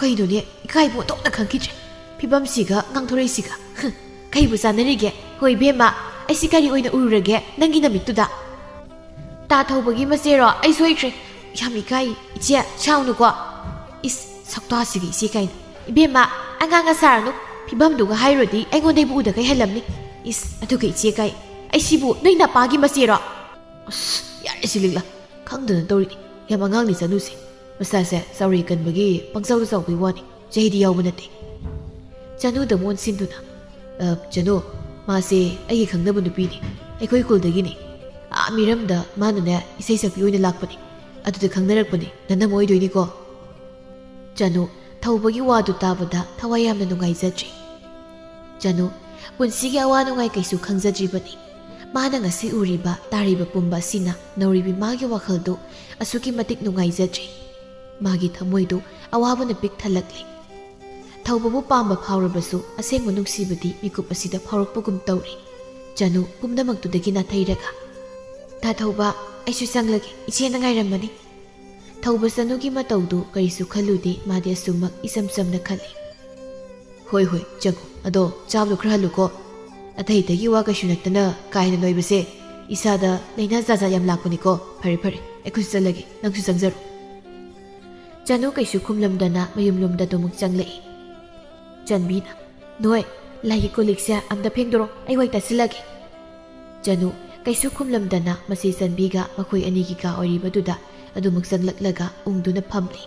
ꯀꯩꯅꯣꯅꯦ, ꯏꯀꯥꯏꯕ ꯑꯣꯟꯊꯣꯛꯅ ꯈꯪꯈꯤꯗ꯭ꯔꯦ꯫ ꯐꯤꯕꯝꯁꯤꯒ ꯉꯥꯡꯊꯣꯔꯛꯏꯁꯤꯒ꯫ ꯍꯨꯝ, ꯀꯩꯕꯨ ꯆꯥꯟꯅꯔꯤꯒꯦ? ꯍꯣꯏ ꯏꯕꯦꯝꯃ, ꯑꯩꯁꯤ ꯀꯔꯤ ꯑꯣꯏꯅ ꯎꯔꯨꯔꯒꯦ ꯅꯪꯒꯤ ꯅꯃꯤꯠꯇꯨꯗ?" "ꯇꯥ ꯊꯧꯕꯒꯤ ꯃꯆꯦꯔꯣ? ꯑꯩ ꯁꯣꯏꯈ꯭ꯔꯦ꯫ ꯌꯥꯝ ꯏꯀꯥꯏ꯫ ꯏꯆꯦ, ꯁꯥꯎꯅꯨꯀꯣ꯫" "ꯏꯁ, ꯁꯛꯇꯥꯁꯤꯒ ꯏꯆꯦ ꯀꯥꯏꯅ꯫ ꯏꯕꯦꯝꯃ, ꯑꯉꯥꯡꯒ ꯁꯥꯔꯅꯨ꯫ ꯐꯤꯕꯝꯗꯨꯒ ꯍꯥꯏꯔꯨꯔꯗꯤ ꯑꯩꯉꯣꯟꯗꯩꯕꯨ ꯎꯗꯈꯩ ꯍꯜꯂꯝꯅꯤ꯫ ꯏꯁ, ꯑꯗꯨꯒ ꯏꯆꯦ ꯀꯥꯏ꯫ ꯑꯩꯁꯤꯕꯨ ꯅꯣꯏ ꯅꯄꯥꯒꯤ ꯃꯆꯦꯔꯣ?" ꯑꯁ, ꯌꯥꯔꯦ ꯁꯤ ꯂꯤꯛꯂꯥ꯫ ꯈꯪꯗꯅ ꯇꯧꯔꯤꯅꯤ꯫ ꯌꯥꯝ ꯑꯉꯥꯡꯅꯤ ꯆꯅꯨꯁꯦ꯫ ꯃꯁꯥꯁꯦ ꯆꯥꯎꯔꯤ ꯀꯟꯕꯒꯤ ꯄꯪꯆꯥꯎꯗ ꯆꯥꯎꯕꯒꯤ ꯋꯥꯅꯤ꯫ ꯆꯍꯤꯗꯤ ꯌꯥꯎꯕ ꯅꯠꯇꯦ꯫ ꯆꯅꯨꯗ ꯑꯃꯨꯛ ꯑꯣꯟꯁꯤꯟꯗꯨꯅ, "ꯑ, ꯆꯅꯨ, ꯃꯥꯁꯦ ꯑꯩꯒꯤ ꯈꯪꯅꯕ ꯅꯨꯄꯤꯅꯤ꯫ ꯑꯩꯈꯣꯏ ꯈꯨꯜꯗꯒꯤꯅꯤ꯫ ꯑꯥ ꯃꯤꯔꯝꯗ ꯃꯥꯅꯅꯦ ꯏꯁꯩ ꯁꯛꯄꯤ ꯑꯣꯏꯅ ꯂꯥꯛꯄꯅꯤ꯫ ꯑꯗꯨꯗ ꯈꯪꯅꯔꯛꯄꯅꯤ꯫ ꯅꯅꯝꯃ ꯑꯣꯏꯗꯣꯏꯅꯤꯀꯣ?" ꯆꯅꯨ, ꯊꯧꯕꯒꯤ ꯋꯥꯗꯨ ꯇꯥꯕꯗ ꯊꯋꯥꯏ ꯌꯥꯝꯅ ꯅꯨꯡꯉꯥꯏꯖꯗ꯭ꯔꯦ꯫ ꯆꯅꯨ, ꯄꯨꯟꯁꯤꯒꯤ ꯑꯋꯥ ꯅꯨꯡꯉꯥꯏ ꯀꯩꯁꯨ ꯈꯪꯖꯗ꯭ꯔꯤꯕꯅꯤ꯫ ꯃꯥꯅ ꯉꯁꯤ ꯎꯔꯤꯕ, ꯇꯥꯔꯤꯕ ꯄꯨꯝꯕ ꯑꯁꯤꯅ ꯅꯧꯔꯤꯕꯤ ꯃꯥꯒꯤ ꯋꯥꯈꯜꯗꯨ ꯑꯁꯨꯛꯀꯤ ꯃꯇꯤꯛ ꯅꯨꯡꯉꯥꯏꯖꯗ꯭ꯔꯦ꯫ ꯃꯥꯒꯤ ꯊꯃꯣꯏꯗꯨ ꯑꯋꯥꯕꯅ ꯄꯤꯛ ꯊꯜꯂꯛꯂꯦ꯫ ꯊꯧꯕꯕꯨ ꯄꯥꯝꯕ ꯐꯥꯎꯔꯕꯁꯨ ꯑꯁꯦꯡꯕ ꯅꯨꯡꯁꯤꯕꯗꯤ ꯃꯤꯀꯨꯞ ꯑꯁꯤꯗ ꯐꯥꯎꯔꯛꯄꯒꯨꯝ ꯇꯧꯔꯤ꯫ ꯆꯅꯨ ꯄꯨꯝꯅꯃꯛꯇꯨꯗꯒꯤ ꯅꯥꯊꯩꯔꯒ, "ꯇꯥ ꯊꯧꯕ, ꯑꯩꯁꯨ ꯆꯪꯂꯒꯦ, ꯏꯆꯦꯅ ꯉꯥꯏꯔꯝꯃꯅꯤ꯫" ꯊꯧꯕ ꯆꯅꯨꯒꯤ ꯃꯇꯧꯗꯨ ꯀꯔꯤꯁꯨ ꯈꯜꯂꯨꯗꯦ, ꯃꯥꯗꯤ ꯑꯁꯨꯝꯃꯛ ꯏꯆꯝ ꯆꯝꯅ ꯈꯜꯂꯤ꯫ "ꯍꯣꯏ, ꯍꯣꯏ, ꯆꯪꯉꯨ꯫ ꯑꯗꯣ ꯆꯥꯕꯗꯣ ꯈꯔ ꯍꯜꯂꯨꯀꯣ꯫ ꯑꯇꯩ ꯑꯇꯩꯒꯤ ꯋꯥ ꯀꯩꯁꯨ ꯅꯠꯇꯅ ꯀꯥ ꯍꯦꯟꯅ ꯅꯣꯏꯕꯁꯦ ꯏꯁꯥꯗ ꯂꯥꯏꯅꯥ ꯖꯥꯠ ꯖꯥꯠ ꯌꯥꯝ ꯂꯥꯛꯄꯅꯤꯀꯣ꯫ ꯐꯔꯦ, ꯐꯔꯦ, ꯑꯩꯈꯣꯏꯁꯨ ꯆꯪꯂꯒꯦ, ꯅꯪꯁꯨ ꯆꯪꯖꯔꯣ꯫" ꯆꯅꯨ ꯀꯩꯁꯨ ꯈꯨꯝꯂꯝꯗꯅ ꯃꯌꯨꯝꯂꯣꯝꯗ ꯑꯗꯨꯃꯛ ꯆꯪꯂꯛꯏ꯫ ꯆꯟꯕꯤꯅ, "ꯅꯣꯏ, ꯂꯥꯏꯒꯤ ꯀꯣꯜ ꯂꯤꯛꯁꯦ ꯑꯝꯇ ꯐꯦꯡꯗꯣꯔꯣ, ꯑꯩ ꯋꯥꯏ ꯇꯥꯁꯤꯜꯂꯒꯦ꯫" ꯆꯅꯨ ꯀꯩꯁꯨ ꯈꯨꯝꯂꯝꯗꯅ ꯃꯆꯦ ꯆꯟꯕꯤꯒ ꯃꯈꯣꯏ ꯑꯅꯤꯒꯤ ꯀꯥ ꯑꯣꯏꯔꯤꯕꯗꯨꯗ ꯑꯗꯨꯃꯛ ꯆꯪꯂꯛꯂꯒ ꯎꯪꯗꯨꯅ ꯐꯝꯂꯤ꯫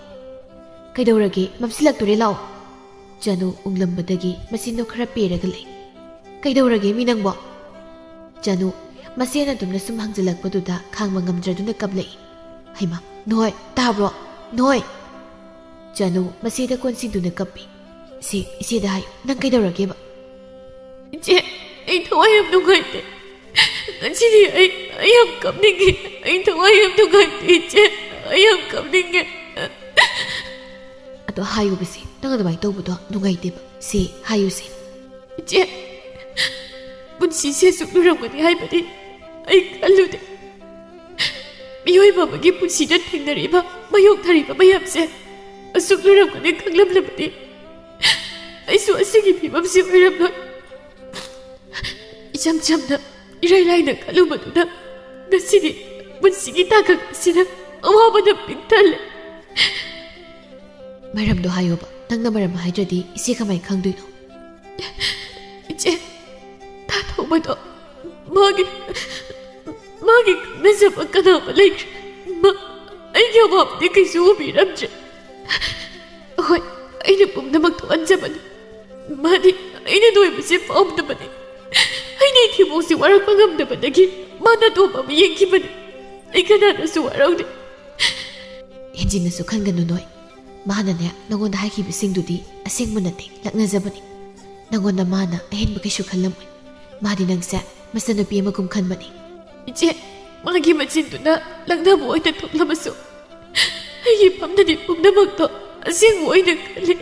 "ꯀꯩꯗꯧꯔꯒꯦ? ꯃꯝꯁꯤꯜꯂꯛꯇꯣꯔꯦ, ꯂꯥꯛꯑꯣ꯫" ꯆꯅꯨ ꯎꯪꯂꯝꯕꯗꯒꯤ ꯃꯆꯤꯟꯗꯣ ꯈꯔ ꯄꯦꯔꯒ ꯂꯩ꯫ "ꯀꯩꯗꯧꯔꯒꯦ ꯃꯤ ꯅꯪꯕꯣ?" ꯆꯅꯨ ꯃꯆꯦꯅ ꯑꯗꯨꯝꯅ ꯁꯨꯝ ꯍꯪꯖꯤꯜꯂꯛꯄꯗꯨꯗ ꯈꯥꯡꯕ ꯉꯝꯗ꯭ꯔꯗꯨꯅ ꯀꯞꯂꯛꯏ꯫ "ꯍꯩꯃꯥ, ꯅꯣꯏ, ꯇꯥꯕ꯭ꯔꯣ? ꯅꯣꯏ!" ꯆꯅꯨ ꯃꯆꯦꯗ ꯀꯣꯟꯁꯤꯟꯗꯨꯅ ꯀꯞꯄꯤ꯫ "ꯁꯤ, ꯏꯆꯦꯗ ꯍꯥꯏꯌꯨ, ꯅꯪ ꯀꯩꯗꯧꯔꯒꯦꯕ?" "ꯏꯆꯦ, ꯑꯩ ꯊꯋꯥꯏ ꯌꯥꯝ ꯅꯨꯡꯉꯥꯏꯇꯦ꯫ ꯉꯁꯤꯗꯤ ꯑꯩ, ꯑꯩ ꯌꯥꯝ ꯀꯞꯅꯤꯡꯉꯦ꯫ ꯑꯩ ꯊꯋꯥꯏ ꯌꯥꯝ ꯅꯨꯡꯉꯥꯏꯇꯦ, ꯏꯆꯦ꯫ ꯑꯩ ꯌꯥꯝ ꯀꯞꯅꯤꯡꯉꯦ꯫" "ꯑꯗꯣ ꯍꯥꯏꯌꯨꯕꯁꯦ, ꯅꯪ ꯑꯗꯨꯃꯥꯏꯅ ꯇꯧꯕꯗꯣ ꯅꯨꯡꯉꯥꯏꯇꯦꯕ꯫ ꯁꯦ, ꯍꯥꯏꯌꯨꯁꯦ꯫" "ꯏꯆꯦ, ꯁꯤꯁꯦ ꯑꯁꯨꯛ ꯂꯨꯔꯝꯒꯅꯤ ꯍꯥꯏꯕꯗꯤ ꯑꯩ ꯈꯜꯂꯨꯗꯦ꯫ ꯃꯤꯑꯣꯏꯕ ꯑꯃꯒꯤ ꯄꯨꯟꯁꯤꯗ ꯊꯦꯡꯅꯔꯤꯕ ꯃꯥꯌꯣꯛꯅꯔꯤꯕ ꯃꯌꯥꯝꯁꯦ ꯑꯁꯨꯛ ꯂꯨꯔꯝꯒꯅꯤ ꯈꯪꯂꯝꯂꯕꯗꯤ ꯑꯩꯁꯨ ꯑꯁꯤꯒꯤ ꯐꯤꯕꯝꯁꯤ ꯑꯣꯏꯔꯝꯂꯣꯏ꯫ ꯏꯆꯝ ꯆꯝꯅ ꯏꯔꯥꯏ ꯂꯥꯏꯅ ꯈꯜꯂꯨꯕꯗꯨꯅ ꯉꯁꯤꯗꯤ ꯄꯨꯟꯁꯤꯒꯤ ꯇꯥꯡꯀꯛ ꯑꯁꯤꯗ ꯑꯋꯥꯕꯅ ꯄꯤꯛ ꯊꯜꯂꯦ꯫ ꯃꯔꯝꯗꯣ ꯍꯥꯏꯌꯣꯕ, ꯅꯪꯅ ꯃꯔꯝ ꯍꯥꯏꯗ꯭ꯔꯗꯤ ꯏꯆꯦ ꯀꯃꯥꯏ ꯈꯪꯗꯣꯏꯅꯣ? ꯏꯆꯦ, ꯇꯥ ꯊꯧꯕꯗꯣ ꯃꯥꯒꯤ ꯃꯥꯒꯤ ꯈꯪꯅꯖꯕ ꯀꯅꯥ ꯑꯃ ꯂꯩꯈ꯭ꯔꯦ꯫ ꯃꯥ ꯑꯩꯒꯤ ꯑꯋꯥꯕꯗꯤ ꯀꯩꯁꯨ ꯎꯕꯤꯔꯝꯗ꯭ꯔꯦ꯫ ꯍꯣꯏ, ꯑꯩꯅ ꯄꯨꯝꯅꯃꯛ ꯊꯣꯛꯍꯟꯖꯕꯅꯤ꯫ ꯃꯥꯗꯤ ꯑꯩꯅ ꯅꯣꯏꯕꯁꯦ ꯄꯥꯝꯗꯕꯅꯤ꯫ ꯑꯩꯅ ꯏꯊꯤꯕꯣꯡꯁꯦ ꯋꯥꯔꯛꯄ ꯉꯝꯗꯕꯗꯒꯤ ꯃꯥꯅ ꯑꯇꯣꯞꯄ ꯑꯃ ꯌꯦꯡꯈꯤꯕꯅꯤ꯫ ꯑꯩ ꯀꯅꯥꯅꯁꯨ ꯋꯥꯔꯧꯗꯦ꯫ ꯍꯦꯟꯖꯤꯟꯅꯁꯨ ꯈꯟꯒꯅꯨ ꯅꯣꯏ꯫ ꯃꯥꯅꯅꯦ ꯅꯉꯣꯟꯗ ꯍꯥꯏꯈꯤꯕꯁꯤꯡꯗꯨꯗꯤ ꯑꯁꯦꯡꯕ ꯅꯠꯇꯦ, ꯂꯛꯅꯖꯕꯅꯤ꯫ ꯅꯉꯣꯟꯗ ꯃꯥꯅ ꯑꯍꯦꯟꯕ ꯀꯩꯁꯨ ꯈꯜꯂꯝꯃꯣꯏ꯫ ꯃꯥꯗꯤ ꯅꯪꯁꯦ ꯃꯆꯟꯅꯨꯄꯤ ꯑꯃꯒꯨꯝ ꯈꯟꯕꯅꯤ꯫ ꯏꯆꯦ, ꯃꯥꯒꯤ ꯃꯆꯤꯟꯗꯨꯅ ꯂꯛꯅꯕ ꯑꯣꯏꯅ ꯊꯣꯛꯂꯕꯁꯨ ꯑꯩꯒꯤ ꯐꯝꯗꯗꯤ ꯄꯨꯝꯅꯃꯛꯇꯣ ꯑꯁꯦꯡꯕ ꯑꯣꯏꯅ ꯈꯜꯂꯤ꯫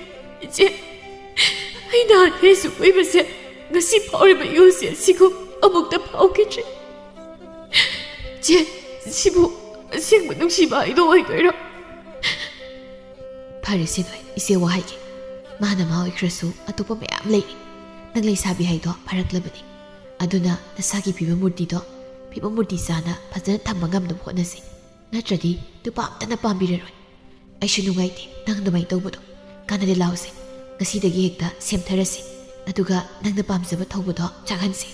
ꯏꯆꯦ, ꯑꯩ ꯅꯍꯥꯟꯈꯩ ꯑꯁꯨꯛ ꯀꯨꯏꯕꯁꯦ ꯉꯁꯤ ꯐꯥꯎꯔꯤꯕ ꯏꯍꯨꯜꯁꯦ ꯑꯁꯤꯒꯨꯝ ꯑꯃꯨꯛꯇ ꯐꯥꯎꯈꯤꯗ꯭ꯔꯤ꯫ ꯏꯆꯦ, ꯁꯤꯕꯨ ꯑꯁꯦꯡꯕ ꯅꯨꯡꯁꯤꯕ ꯍꯥꯏꯗꯣ ꯑꯣꯏꯗꯣꯏꯔꯣ? ꯐꯔꯦꯁꯦ ꯅꯣꯏ, ꯏꯆꯦ ꯋꯥ ꯍꯥꯏꯒꯦ꯫ ꯃꯥꯅ ꯃꯥ ꯑꯣꯏꯈ꯭ꯔꯁꯨ ꯑꯇꯣꯞꯄ ꯃꯌꯥꯝ ꯂꯩꯔꯤ꯫ ꯅꯪ ꯂꯩꯁꯥꯕꯤ ꯍꯥꯏꯗꯣ ꯐꯥꯔꯛꯂꯕꯅꯤ꯫ ꯑꯗꯨꯅ ꯅꯁꯥꯒꯤ ꯐꯤꯕꯝ ꯃꯨꯔꯇꯤꯗꯣ ꯐꯤꯕꯝ ꯃꯨꯔꯇꯤ ꯆꯥꯅ ꯐꯖꯅ ꯊꯝꯕ ꯉꯝꯅꯕ ꯍꯣꯠꯅꯁꯤ꯫ ꯅꯠꯇ꯭ꯔꯗꯤ ꯅꯨꯄꯥ ꯑꯝꯇꯅ ꯄꯥꯝꯕꯤꯔꯔꯣꯏ꯫ ꯑꯩꯁꯨ ꯅꯨꯡꯉꯥꯏꯇꯦ ꯅꯪ ꯑꯗꯨꯃꯥꯏꯅ ꯇꯧꯕꯗꯣ꯫ ꯀꯥꯟꯅꯗꯦ, ꯂꯥꯎꯁꯦ꯫ ꯉꯁꯤꯗꯒꯤ ꯍꯦꯛꯇ ꯁꯦꯝꯊꯔꯁꯤ꯫ ꯑꯗꯨꯒ ꯅꯪꯅ ꯄꯥꯝꯖꯕ ꯊꯧꯕꯗꯣ ꯆꯥꯛꯍꯟꯁꯤ꯫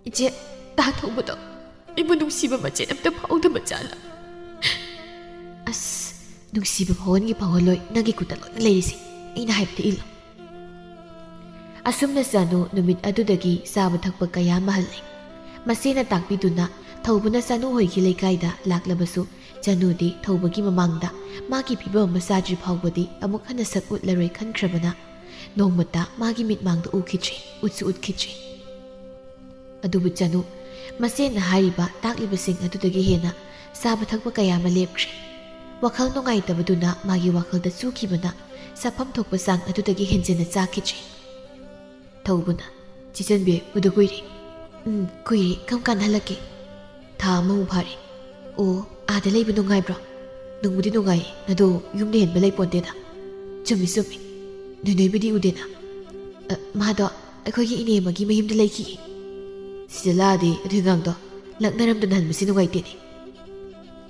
ꯏꯆꯦ, ꯇꯥ ꯊꯧꯕꯗꯣ ꯑꯩꯕꯨ ꯅꯨꯡꯁꯤꯕ ꯃꯆꯦꯠ ꯑꯝꯇ ꯐꯥꯎꯗꯕ ꯖꯥꯠꯂ? ꯑꯁ, ꯅꯨꯡꯁꯤꯕ ꯐꯥꯎꯍꯟꯒꯤ ꯐꯥꯎꯍꯜꯂꯣꯏ, ꯅꯪꯒꯤ ꯈꯨꯠꯇ ꯂꯣꯏꯅ ꯂꯩꯔꯤꯁꯦ꯫ ꯑꯩꯅ ꯍꯥꯏꯕꯗ ꯏꯜꯂꯣ꯫ ꯑꯁꯨꯝꯅ ꯆꯥꯅꯨ ꯅꯨꯃꯤꯠ ꯑꯗꯨꯗꯒꯤ ꯆꯥꯕ ꯊꯛꯄ ꯀꯌꯥ ꯃꯍꯜꯂꯦ꯫ ꯃꯆꯦꯅ ꯇꯥꯛꯄꯤꯗꯨꯅ ꯊꯧꯕꯅ ꯆꯥꯅꯨ ꯍꯣꯏꯒꯤ ꯂꯩꯀꯥꯏꯗ ꯂꯥꯛꯂꯕꯁꯨ ꯆꯥꯅꯨꯗꯤ ꯊꯧꯕꯒꯤ ꯃꯃꯥꯡꯗ ꯃꯥꯒꯤ ꯐꯤꯕꯝ ꯑꯃ ꯆꯥꯗ꯭ꯔꯤ ꯐꯥꯎꯕꯗꯤ ꯑꯃꯨꯛ ꯍꯟꯅ ꯁꯛ ꯎꯠꯂꯔꯣꯏ ꯈꯟꯈ꯭ꯔꯕꯅ ꯅꯣꯡꯃꯇ ꯃꯥꯒꯤ ꯃꯤꯠꯃꯥꯡꯗ ꯎꯈꯤꯗ꯭ꯔꯤ, ꯎꯠꯁꯨ ꯎꯠꯈꯤꯗ꯭ꯔꯤ꯫ ꯑꯗꯨꯕꯨ ꯆꯥꯅꯨ ꯃꯆꯦꯅ ꯍꯥꯏꯔꯤꯕ ꯇꯥꯛꯂꯤꯕꯁꯤꯡ ꯑꯗꯨꯗꯒꯤ ꯍꯦꯟꯅ ꯆꯥꯕ ꯊꯛꯄ ꯀꯌꯥ ꯑꯃ ꯂꯦꯞꯈ꯭ꯔꯦ꯫ ꯋꯥꯈꯜ ꯅꯨꯡꯉꯥꯏꯇꯕꯗꯨꯅ ꯃꯥꯒꯤ ꯋꯥꯈꯜꯗ ꯆꯨꯈꯤꯕꯅ ꯆꯥꯐꯝ ꯊꯣꯛꯄ ꯆꯥꯡ ꯑꯗꯨꯗꯒꯤ ꯍꯦꯟꯖꯤꯟꯅ ꯆꯥꯈꯤꯗ꯭ꯔꯦ꯫ ꯊꯧꯕꯅ, "ꯆꯦꯆꯟꯕꯤ, ꯎꯗ ꯀꯨꯏꯔꯦ꯫ "ꯎꯝ, ꯀꯨꯏꯔꯦ꯫ ꯀꯔꯝ ꯀꯥꯟꯗ ꯍꯜꯂꯛꯀꯦ?" "ꯊꯥ ꯑꯃꯃꯨꯛ ꯐꯥꯔꯦ꯫" "ꯑꯣ, ꯑꯥꯗ ꯂꯩꯕ ꯅꯨꯡꯉꯥꯏꯕ꯭ꯔꯣ?" "ꯅꯨꯡꯕꯨꯗꯤ ꯅꯨꯡꯉꯥꯏꯌꯦ, ꯑꯗꯣ ꯌꯨꯝꯗ ꯍꯦꯟꯕ ꯂꯩ ꯄꯣꯟꯇꯦꯗ꯫" "ꯆꯨꯝꯃꯤ, ꯆꯨꯝꯃꯤ꯫ ꯅꯣꯏꯅꯣꯏꯕꯨꯗꯤ ꯎꯗꯦꯅ꯫" "ꯑ, ꯃꯥꯗꯣ ꯑꯩꯈꯣꯏꯒꯤ ꯏꯅꯦ ꯑꯃꯒꯤ ꯃꯌꯨꯝꯗ ꯂꯩꯈꯤꯌꯦ꯫" "ꯁꯤꯗ ꯂꯥꯛꯑꯗꯤ ꯑꯗꯨꯏ ꯑꯉꯥꯡꯗꯣ ꯂꯛꯅꯔꯝꯗꯅ ꯍꯟꯕꯁꯤ ꯅꯨꯡꯉꯥꯏꯇꯦꯅꯦ꯫"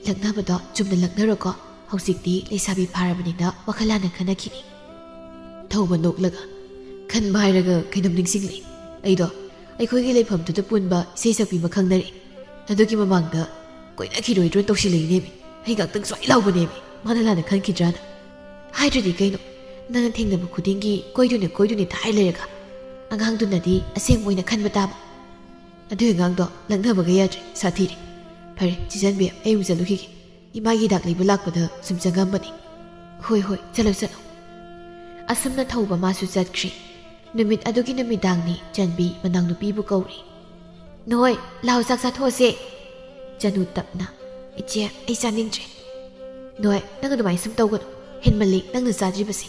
"ꯂꯛꯅꯕꯗꯣ ꯆꯨꯝꯅ ꯂꯛꯅꯔꯣꯀꯣ꯫ ꯍꯧꯖꯤꯛꯇꯤ ꯂꯩꯁꯥꯕꯤ ꯐꯥꯔꯕꯅꯤꯅ ꯋꯥꯈꯜ ꯍꯥꯟꯅ ꯈꯟꯅꯈꯤꯅꯤ꯫" ꯊꯧꯕ ꯅꯣꯛꯂꯒ, "ꯈꯟꯕ ꯍꯥꯏꯔꯒ ꯀꯩꯅꯣꯝ ꯅꯤꯡꯁꯤꯡꯂꯛꯏ꯫ ꯑꯩꯗꯣ ꯑꯩꯈꯣꯏꯒꯤ ꯂꯩꯐꯝꯗꯨꯗ ꯄꯨꯟꯕ ꯏꯁꯩ ꯁꯛꯄꯤ ꯑꯃ ꯈꯪꯅꯔꯦ꯫ ꯑꯗꯨꯒꯤ ꯃꯃꯥꯡꯗ ꯀꯣꯏꯅꯈꯤꯔꯣꯏꯗ꯭ꯔꯣꯅ ꯇꯧꯁꯤꯜꯂꯛꯏꯅꯦꯃꯤ꯫ ꯑꯩ ꯉꯥꯛꯇꯪ ꯁ꯭ꯋꯥꯏ ꯂꯥꯎꯕꯅꯦꯃꯤ, ꯃꯥꯅ ꯂꯥꯟꯅ ꯈꯟꯈꯤꯗ꯭ꯔꯥꯅ꯫ ꯍꯥꯏꯗ꯭ꯔꯗꯤ ꯀꯩꯅꯣ, ꯅꯪꯅ ꯊꯦꯡꯅꯕ ꯈꯨꯗꯤꯡꯒꯤ ꯀꯣꯏꯗꯣꯏꯅꯦ, ꯀꯣꯏꯗꯣꯏꯅꯦ ꯇꯥꯏ ꯂꯩꯔꯒ꯫ ꯑꯉꯥꯡꯗꯨꯅꯗꯤ ꯑꯁꯦꯡꯕ ꯑꯣꯏꯅ ꯈꯟꯕ ꯇꯥꯕ꯫ ꯑꯗꯨꯏ ꯑꯉꯥꯡꯗꯣ ꯂꯛꯅꯕꯒ ꯌꯥꯗ꯭ꯔꯦ, ꯁꯥꯊꯤꯔꯦ꯫ ꯐꯔꯦ, ꯆꯦ ꯆꯟꯕꯤ, ꯑꯩ ꯑꯃꯨꯛ ꯆꯠꯂꯨꯈꯤꯒꯦ꯫ ꯏꯃꯥꯒꯤ ꯍꯤꯗꯥꯛ ꯂꯩꯕ ꯂꯥꯛꯄꯗ ꯁꯨꯝ ꯆꯪꯉꯝꯕꯅꯤ꯫" "ꯍꯣꯏ, ꯍꯣꯏ, ꯆꯠꯂꯣ, ꯆꯠꯂꯣ꯫" ꯑꯁꯨꯝꯅ ꯊꯧꯕ ꯃꯥꯁꯨ ꯆꯠꯈ꯭ꯔꯦ꯫ ꯅꯨꯃꯤꯠ ꯑꯗꯨꯒꯤ ꯅꯨꯃꯤꯗꯥꯡꯅꯤ꯫ ꯆꯟꯕꯤ ꯃꯅꯥꯎꯅꯨꯄꯤꯕꯨ ꯀꯧꯔꯤ꯫ "ꯅꯣꯏ, ꯂꯥꯎ, ꯆꯥꯛ ꯆꯥꯊꯣꯛꯑꯁꯦ꯫" ꯆꯅꯨ ꯇꯞꯅ, "ꯏꯆꯦ, ꯑꯩ ꯆꯥꯅꯤꯡꯗ꯭ꯔꯦ꯫" "ꯅꯣꯏ, ꯅꯪ ꯑꯗꯨꯃꯥꯏꯅ ꯁꯨꯝ ꯇꯧꯒꯅꯨ꯫ ꯍꯦꯟꯃꯜꯂꯤ ꯅꯪꯅ ꯆꯥꯗ꯭ꯔꯤꯕꯁꯦ꯫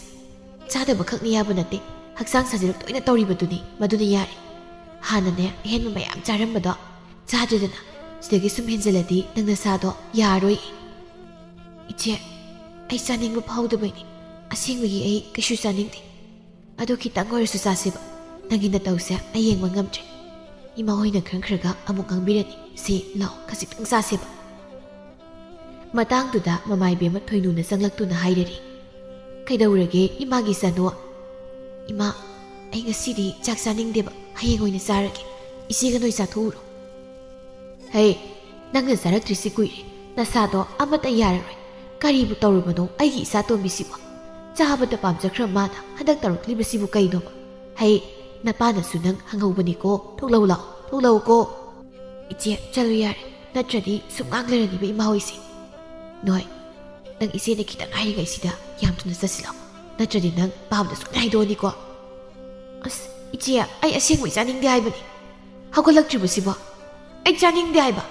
ꯆꯥꯗꯕ ꯈꯛꯅ ꯌꯥꯕ ꯅꯠꯇꯦ, ꯍꯛꯆꯥꯡ ꯁꯥꯖꯦꯜ ꯇꯣꯏꯅ ꯇꯧꯔꯤꯕꯗꯨꯅꯤ, ꯃꯗꯨꯅ ꯌꯥꯔꯦ꯫ ꯍꯥꯟꯅꯅꯦ ꯑꯍꯦꯟꯕ ꯃꯌꯥꯝ ꯆꯥꯔꯝꯕꯗꯣ ꯆꯥꯗ꯭ꯔꯦꯗꯅ, ꯁꯤꯗꯒꯤ ꯁꯨꯝ ꯍꯦꯟꯖꯜꯂꯗꯤ ꯅꯪ ꯅꯁꯥꯗꯣ ꯌꯥꯔꯣꯏ꯫" "ꯏꯆꯦ, ꯑꯩ ꯆꯥꯅꯤꯡꯕ ꯐꯥꯎꯗꯕꯩꯅꯤ꯫ ꯑꯁꯦꯡꯕꯒꯤ ꯑꯩ ꯀꯩꯁꯨ ꯆꯥꯅꯤꯡꯗꯦ꯫ ꯑꯗꯨ ꯈꯤꯇꯪ ꯑꯣꯏꯔꯁꯨ ꯆꯥꯁꯦꯕ꯫ ꯅꯪꯒꯤ ꯅꯇꯧꯁꯦ ꯑꯩ ꯌꯦꯡꯕ ꯉꯝꯗ꯭ꯔꯦ꯫ ꯏꯃꯥ ꯍꯣꯏꯅ ꯈꯪꯈ꯭ꯔꯒ ꯑꯃꯨꯛ ꯉꯥꯡꯕꯤꯔꯅꯤ꯫ ꯁꯤ, ꯂꯥꯛꯑꯣ, ꯈꯖꯤꯛꯇꯪ ꯆꯥꯁꯦꯕ꯫" ꯃꯇꯥꯡꯗꯨꯗ ꯃꯃꯥ ꯏꯕꯦꯝꯃ ꯊꯣꯏꯅꯨꯅ ꯆꯪꯂꯛꯇꯨꯅ ꯍꯥꯏꯔꯔꯤ, "ꯀꯩꯗꯧꯔꯒꯦ ꯏꯃꯥꯒꯤ ꯆꯅꯨ?" "ꯏꯃꯥ, ꯑꯩ ꯉꯁꯤꯗꯤ ꯆꯥꯛ ꯆꯥꯅꯤꯡꯗꯦꯕ, ꯍꯌꯦꯡ ꯑꯣꯏꯅ ꯆꯥꯔꯒꯦ꯫ ꯏꯆꯦꯒ ꯅꯣꯏ ꯆꯥꯊꯣꯛꯎꯔꯣ꯫" "ꯍꯩ, ꯅꯪꯅ ꯆꯥꯔꯛꯇ꯭ꯔꯤꯁꯤ ꯀꯨꯏꯔꯦ, ꯅꯁꯥꯗꯣ ꯑꯃꯠꯇ ꯌꯥꯔꯔꯣꯏ꯫ ꯀꯔꯤꯕꯨ ꯇꯧꯔꯕꯅꯣ ꯑꯩꯒꯤ ꯏꯆꯥ ꯇꯣꯝꯕꯤꯁꯤꯕꯨ? ꯆꯥꯕꯗ ꯄꯥꯝꯖꯈ꯭ꯔ ꯃꯥꯅ ꯍꯟꯗꯛ ꯇꯧꯔꯛꯂꯤꯕꯁꯤꯕꯨ ꯀꯩꯅꯣꯕ? ꯍꯩ, ꯅꯄꯥꯅꯁꯨ ꯅꯪ ꯍꯪꯍꯧꯕꯅꯤꯀꯣ, ꯊꯣꯛꯂꯛꯎ ꯂꯥꯎ, ꯊꯣꯛꯂꯛꯎꯀꯣ꯫" "ꯏꯆꯦ, ꯆꯠꯂꯨ ꯌꯥꯔꯦ, ꯅꯠꯇ꯭ꯔꯗꯤ ꯁꯨꯝ ꯉꯥꯡ ꯂꯩꯔꯅꯤꯕ ꯏꯃꯥ ꯍꯣꯏꯁꯦ꯫" "ꯅꯣꯏ, ꯅꯪ ꯏꯆꯦꯅ ꯈꯤꯇꯪ ꯍꯥꯏꯔꯤꯉꯩꯁꯤꯗ ꯌꯥꯝ ꯊꯨꯅ ꯆꯠꯁꯤꯜꯂꯣ, ꯅꯠꯇ꯭ꯔꯗꯤ ꯅꯪ ꯄꯥꯕꯗ ꯁꯨꯡꯍꯥꯏ ꯍꯥꯏꯗꯣꯛꯑꯅꯤꯀꯣ꯫" "ꯑꯁ, ꯏꯆꯦ, ꯑꯩ ꯑꯁꯦꯡꯕꯩ ꯆꯥꯅꯤꯡꯗꯦ ꯍꯥꯏꯕꯅꯤ꯫ ꯍꯧꯒꯠꯂꯛꯇ꯭ꯔꯤꯕꯁꯤꯕꯣ? ꯑꯩ ꯆꯥꯅꯤꯡꯗꯦ ꯍꯥꯏꯕ꯫"